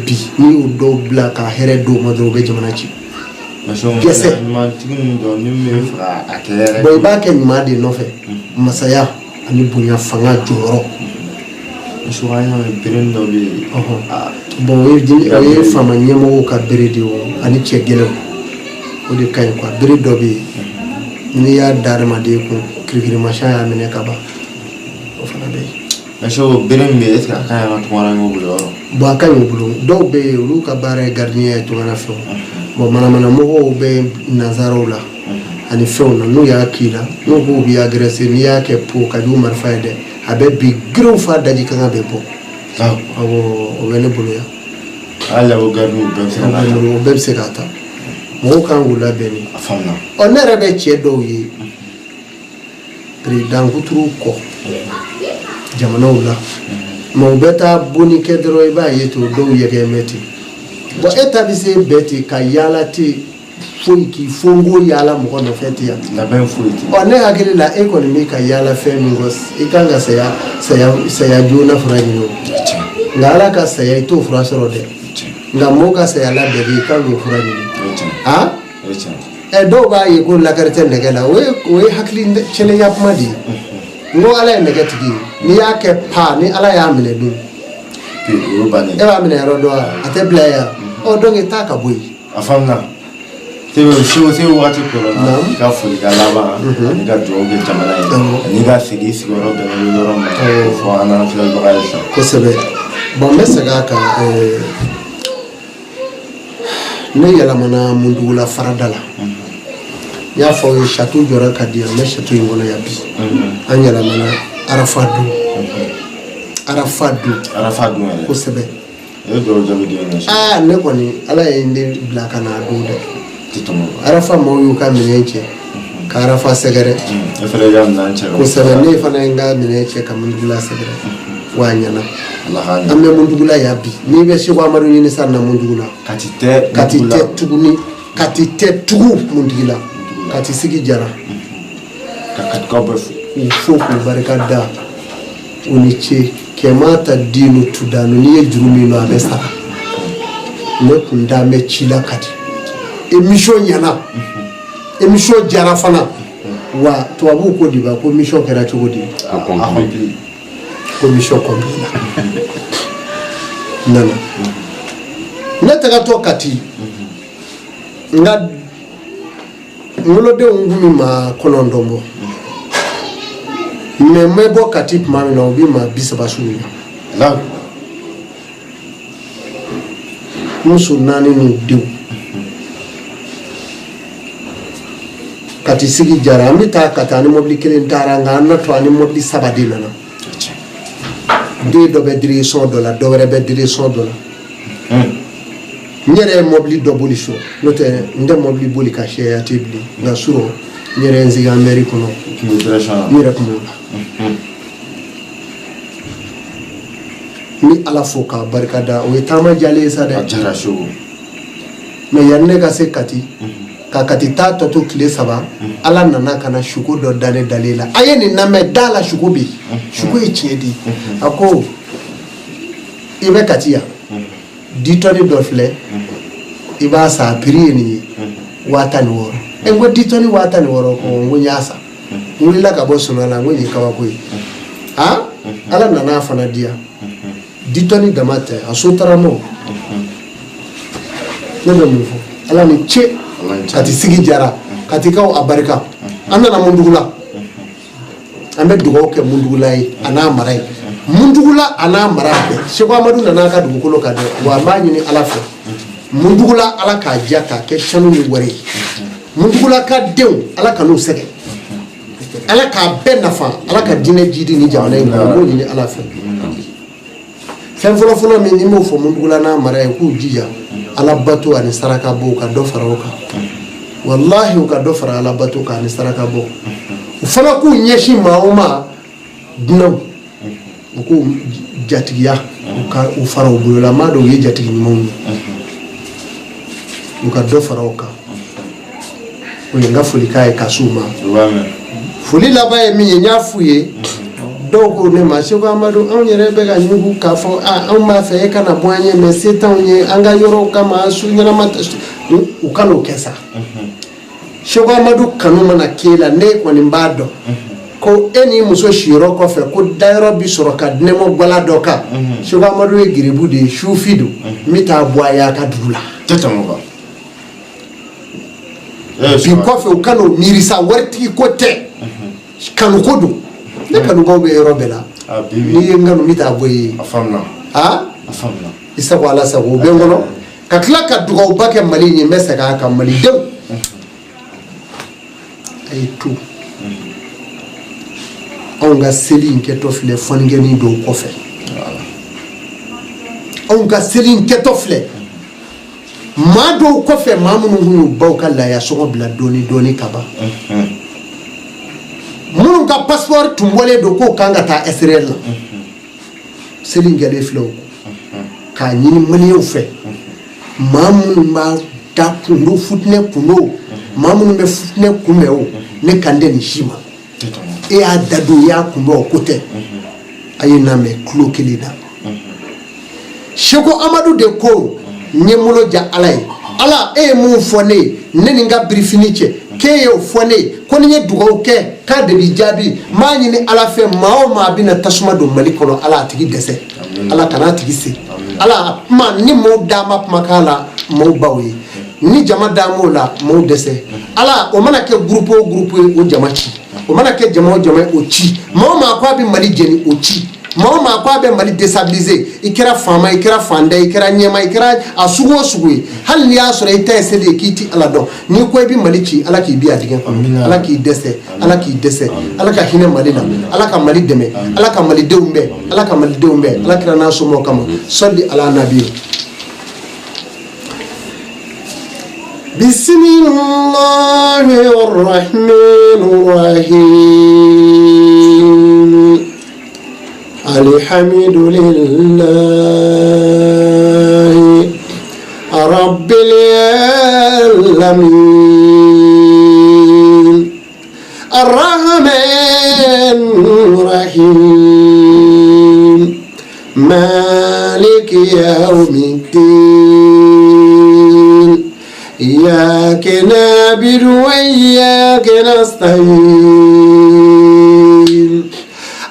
bi. N'i y'o dɔw bila ka hɛrɛ d'o ma dɔrɔn, u bɛ jamana ci. Gɛsɛ. Ɲumantigi ninnu dɔn ni min bɛ fɛ k'a kɛ yɛrɛ. Bon, i b'a kɛ ɲuman de nɔfɛ, masaya ani bonya, fanga, jɔyɔrɔ. Monsieur, an y'a mɛn bere dɔ bɛ yen. Bon, o ye faama ɲɛmɔgɔw ka bere de ye o, ani cɛ gɛlɛnw, o de ka ɲi quoi. Bere dɔ bɛ yen, n'i y'a da adamaden kun, kirikirimasiyɛn y'a minɛ ka ban, o fana bɛ yen. Monsieur, bere min bɛ yen, est ce que a ka ɲi an ka tunkarankew bolo yɔrɔ? Bon, a ka ɲi u bolo. Dɔw bɛ yen, olu ka baara ye gardien ye tungara fɛnw. Bon, manamanamɔgɔw bɛ nanzaraw la ani fɛnw na, n'u y'a k'i la, n'u k'u b'i agressé, n'i y'a kɛ po ka jugu marifa ye dɛ, a bɛ bin giriw fa, daji kan bɛ bɔ. Awɔ, o bɛ ne bolo yan. Hali o gardiw bɛɛ bɛ se ka n'a ta. O bɛɛ bɛ se k'a ta. Mɔgɔw kan k'u labɛn ni. A faamuna. Ɔ, ne yɛrɛ bɛ cɛ dɔw ye président kuturu kɔ jamanaw la, mais u bɛ taa bonni kɛ dɔrɔn, i b'a ye ten, o dɔw yɛgɛ bɛ ten. Bon, e ta bɛ se bɛɛ ten ka yaala ten, foyi k'i fonko yaala mɔgɔ nɔfɛ ten yan. Labɛn foyi tɛ. Ɔ, ne hakili la, e kɔni bɛ ka yaala fɛn min kɔ, i kan ka saya saya saya joona fura ɲini o. Nka Ala ka saya, i t'o fura sɔrɔ dɛ. Nka mɔgɔw ka saya labɛn, i kan k'o fura ɲini. O ye tiɲɛ. Han. O ye tiɲɛ. Ɛ, dɔw b'a ye ko lakari tɛ nɛgɛ la. O ye hakili cɛnɛya kuma de ye. N ko Ala ye nɛgɛ tigi ye. N'i y'a kɛ pa, ni Ala y'a minɛ dun? Bi o ye bannen. E b'a minɛ yɔrɔ dɔn wa? A tɛ bila yan. Ɔ, donc taa ka bɔ yen. A faamuna. Sebe sebe sebe, wagati kɔrɔ na, Naamu. i ka folikan laban ani ka dugawu kɛ jamana ye, ani ka segin i sigiyɔrɔ bɛnnen bɛ yɔrɔ min na, k'o fɔ an n'an filɛbaga ye sisan. Kosɛbɛ. Bon, n bɛ segin a kan. Ne yɛlɛmana Mundugula farada la. N y'a fɔ aw ye, château jɔra ka di yan. N bɛ château in kɔnɔ yan bi. An yɛlɛmana Arafa don, Arafa don. Arafa don yɛrɛ. Kosɛbɛ. E ye dugawu jaabi den ye. Aa, ne kɔni, Ala ye ne bila ka na a don dɛ. Tɛ tɔmɔ. Arafa maaw y'u ka minɛn cɛ ka Arafa sɛgɛrɛ. E fana y'i ka minɛn cɛ ka. Kosɛbɛ, ne fana ye n ka minɛn cɛ ka Mundugula sɛgɛrɛ, wa a ɲɛna. Ala k'a ɲɛ. An bɛ Mundugula yan bi. N'i bɛ Seko Amadu ɲini sisan, na Mundugula. Kati tɛ. Kati tɛ tuguni, Kati tɛ tugu Mundugula. Kati sigi jara. Ka Katikaw bɛɛ fo. K'u fo, k'u barika da, u ni ce. Kɛma ta diinu tudanu, n'i ye juru min don, a bɛ sara. Ne kun da bɛ ci la Kati. Émission ɲɛna, émission jara fana. Wa tubabuw ko di ba ko mission kɛra cogo di? Accompli. Ko mission complet la. Nana ne tagatɔ Kati, n ka n wolodenw kun bɛ maa 9 bɔ, mais n bɛ bɔ Kati tuma min na, u bɛ maa 30 surunya. Ala. Muso naani n'u denw. Kati sigi jara. An bɛ taa ka taa ni mɔbili kelen taara, nka an na to ani mɔbili saba de nana. Den dɔ bɛ direction dɔ la, dɔ wɛrɛ bɛ direction dɔ la. N yɛrɛ ye mɔbili dɔ boli so, n'o tɛ n tɛ mɔbili boli ka sɛya ten bilen. Nka surɔ, n yɛrɛ ye n sigi an mairie kɔnɔ. Tun bɛ direction na. N yɛrɛ tun b'o la. N bɛ Ala fo k'a barika da. O ye taama jalen ye sa A dɛ. jara, Seko. Mais yanni ne ka se Kati, ka Kati taa tɔ to tile 3, Ala nana ka na suko dɔ da ne dalen la. A ye nin lamɛn, da la suko bɛ yen, suko ye tiɲɛ di. A ko i bɛ Kati yan, ditɔni dɔ filɛ, i b'a san, a prix ye nin ye, 16 000. E, n ko ditɔni 16 000? Ko n ko n y'a san. N wulila ka bɔ sunɔgɔ la, n ko nin ye kabako ye. Aa, Ala nana a fana di yan. Ditɔni dama tɛ, a sotaramaw. Ne bɛ mun fɔ? Ala ni ce. Kati sigi jara, Katikaw a barika. An nana Mundugula, an bɛ dugawu kɛ Mundugula ye a n'a mara ye, Mundugula a n'a mara bɛɛ. Seko Amadu nana a ka dugukolo kan dɛ. Wa an b'a ɲini Ala fɛ, Mundugula, Ala k'a diya k'a kɛ sanu ni wari ye. Mundugula ka denw, Ala kan'u sɛgɛn, Ala k'a bɛɛ nafa, Ala ka diinɛ jidi ni jamana in kɔnɔ. N b'o ɲini Ala fɛ. Fɛn fɔlɔfɔlɔ min ni n b'o fɔ Mundugula n'a mara ye, k'u jija Ala bato ani saraka bɔ, u ka dɔ fara o kan. Walahi, u ka dɔ fara Ala bato kan ani saraka bɔ. U fana k'u ɲɛsin maa o ma, dunanw, u k'u jatigiya, u ka u fara u bolo la. Maa dɔw ye jatigi ɲumanw ye, u ka dɔ fara o kan. O ye n ka folikan ye ka s'u ma. Foli laban ye min ye, n y'a f'u ye, dɔw ko ne ma: Seko Amadu, anw yɛrɛ bɛ ka ɲugu k'a fɔ anw b'a fɛ e kana bɔ an ye, mais se t'anw ye an ka yɔrɔw kama, su ɲɛnama. U kan'o kɛ sa. Seko Amadu kanu mana k'e la, ne kɔni b'a dɔn ko e ni muso siyɔrɔ kɔfɛ, ko dayɔrɔ bi sɔrɔ ka nɛmɔ gwala dɔ kan. Seko Amadu ye geribu de ye, sufi don, n bɛ taa bɔ a ye a ka dugu la. Tɛ tɛmɛ o kan. Bi kɔfɛ, u kan'o miiri sa. Waritigi ko tɛ, kanuko don. Ne kanubaw bɛ yɔrɔ bɛɛ la. N'i ye n kanu, n bɛ taa bɔ i ye. Aa, i sago, Ala sago, o bɛ n kɔnɔ. Ka tila ka dugawuba kɛ Mali ye, n bɛ segin a kan. Malidenw, a ye to anw ka seli in kɛtɔ filɛ fɔnikɛnin dɔw kɔfɛ. Anw ka seli in kɛtɔ filɛ maa dɔw kɔfɛ, maa minnu kun y'u baw ka laya sɔngɔ bila dɔɔni dɔɔni ka ban, minnu ka passeport tun bɔlen don k'o kan ka taa Israël la. Seli in kɛlen filɛ o kɔ, k'a ɲini maliyɛnw fɛ, maa minnu b'a da kundo futinɛ kundo, maa minnu bɛ futinɛ kunbɛn o, ne kan tɛ nin si ma. E y'a da don, i y'a kunbɛn, o ko tɛ. A ye n'a mɛn tulo kelen na. Seko Amadu de ko n ye n bolo ja Ala ye. Ala, e ye mun fɔ ne ye, ne ni n ka birifini cɛ, k'e y'o fɔ ne ye ko ni n ye dugawu kɛ, k'a de b'i jaabi. N b'a ɲini Ala fɛ, maa o maa bɛna tasuma don Mali kɔnɔ, Ala a tigi dɛsɛ, Ala kana a tigi se. Ala, kuma ni maaw da ma kumakan la, maaw baw ye, ni jama da m'o la, maaw dɛsɛ. Ala, o mana kɛ groupe o groupe ye, o jama ci. O mana kɛ jama o jama ye, o ci. Maa o maa ko a bɛ Mali jeni, o ci. Maa o maa ko a bɛ Mali déstabiliser, i kɛra faama, i kɛra fantan, i kɛra ɲɛmaa, i kɛra a sugu o sugu ye, hali n'i y'a sɔrɔ i ta ye seli ye k'i ti Ala dɔn, n'i ko i bɛ Mali ci, Ala k'i bi a dingɛ kɔnɔ. Ala k'i dɛsɛ, Ala k'i dɛsɛ. Ala ka hinɛ Mali la, Ala ka Mali dɛmɛ, Ala ka Malidenw bɛɛ, Ala ka Malidenw bɛɛ, Ala kira n'a somɔgɔw kama. Sɔli ala nabi. بسم الله الرحمن الرحيم الحمد لله رب العالمين الرحمن الرحيم مالك يوم الدين إياك نعبد وإياك نستعين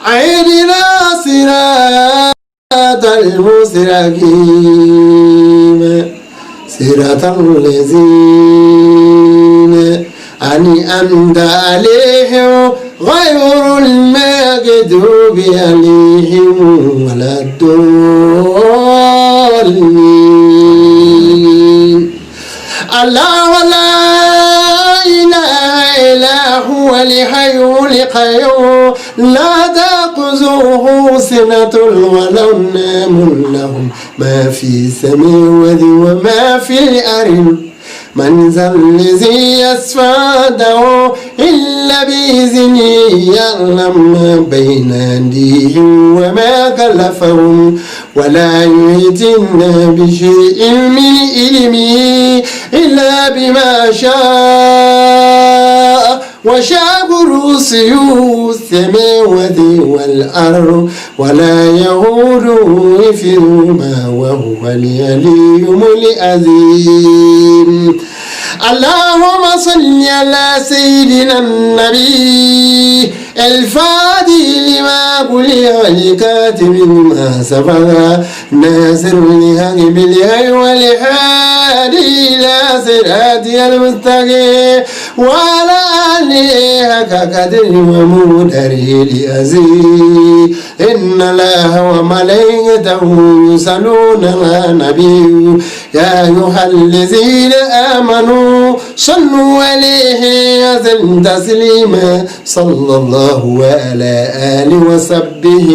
اهدنا صراط المستقيم صراط الذين أنعمت عليهم غير المغضوب عليهم ولا الضالين الله لا إله إلا هو الحي القيوم لا تأخذه سنة ولا نوم له ما في السماوات وما في الأرض من ذا الذي يشفع عنده إلا بإذنه يعلم ما بين أيديهم وما خلفهم ولا يحيطون بشيء من علمه إلا بما شاء وسع كرسيه السماوات والأرض ولا يئوده حفظهما وهو العلي العظيم. اللهم صل على سيدنا النبي الفاتح لما أغلق والخاتم لما سبق ناصر الحق بالحق والهادي إلى صراطك المستقيم وعلى آله حق قدره ومقداره العظيم. إن الله وملائكته يصلون على النبي يا أيها الذين آمنوا صلوا عليه وسلموا تسليما. صلى الله على آله وصحبه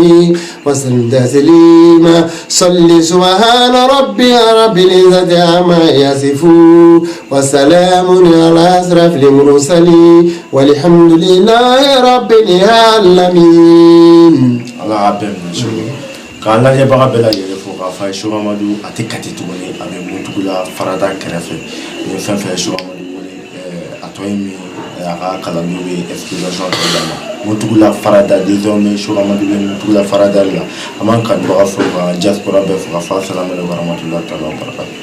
وسلم تسليما. صل سبحان ربي رب العزة عما يصفون وسلام على أشرف المرسلين والحمد لله رب العالمين. Ala y'a bɛɛ minɛ su k'an lajɛbaga bɛɛ lajɛlen fo k'a fɔ a ye Su Amadu a tɛ Kati tuguni, a bɛ Muntugula farada kɛrɛfɛ. Ni fɛn fɛn ye Su Amadu wele, a tɔ ye min ye, a ka kalandenw bɛ explication tɔ d'a ma. Muntugula farada, désormais Su Amadu bɛ Muntugula farada de la. An b'an kanubaga fo, ka diaspora bɛɛ fo, ka fɔ asalamu aleykum warahmatulahi taala wabarakatu.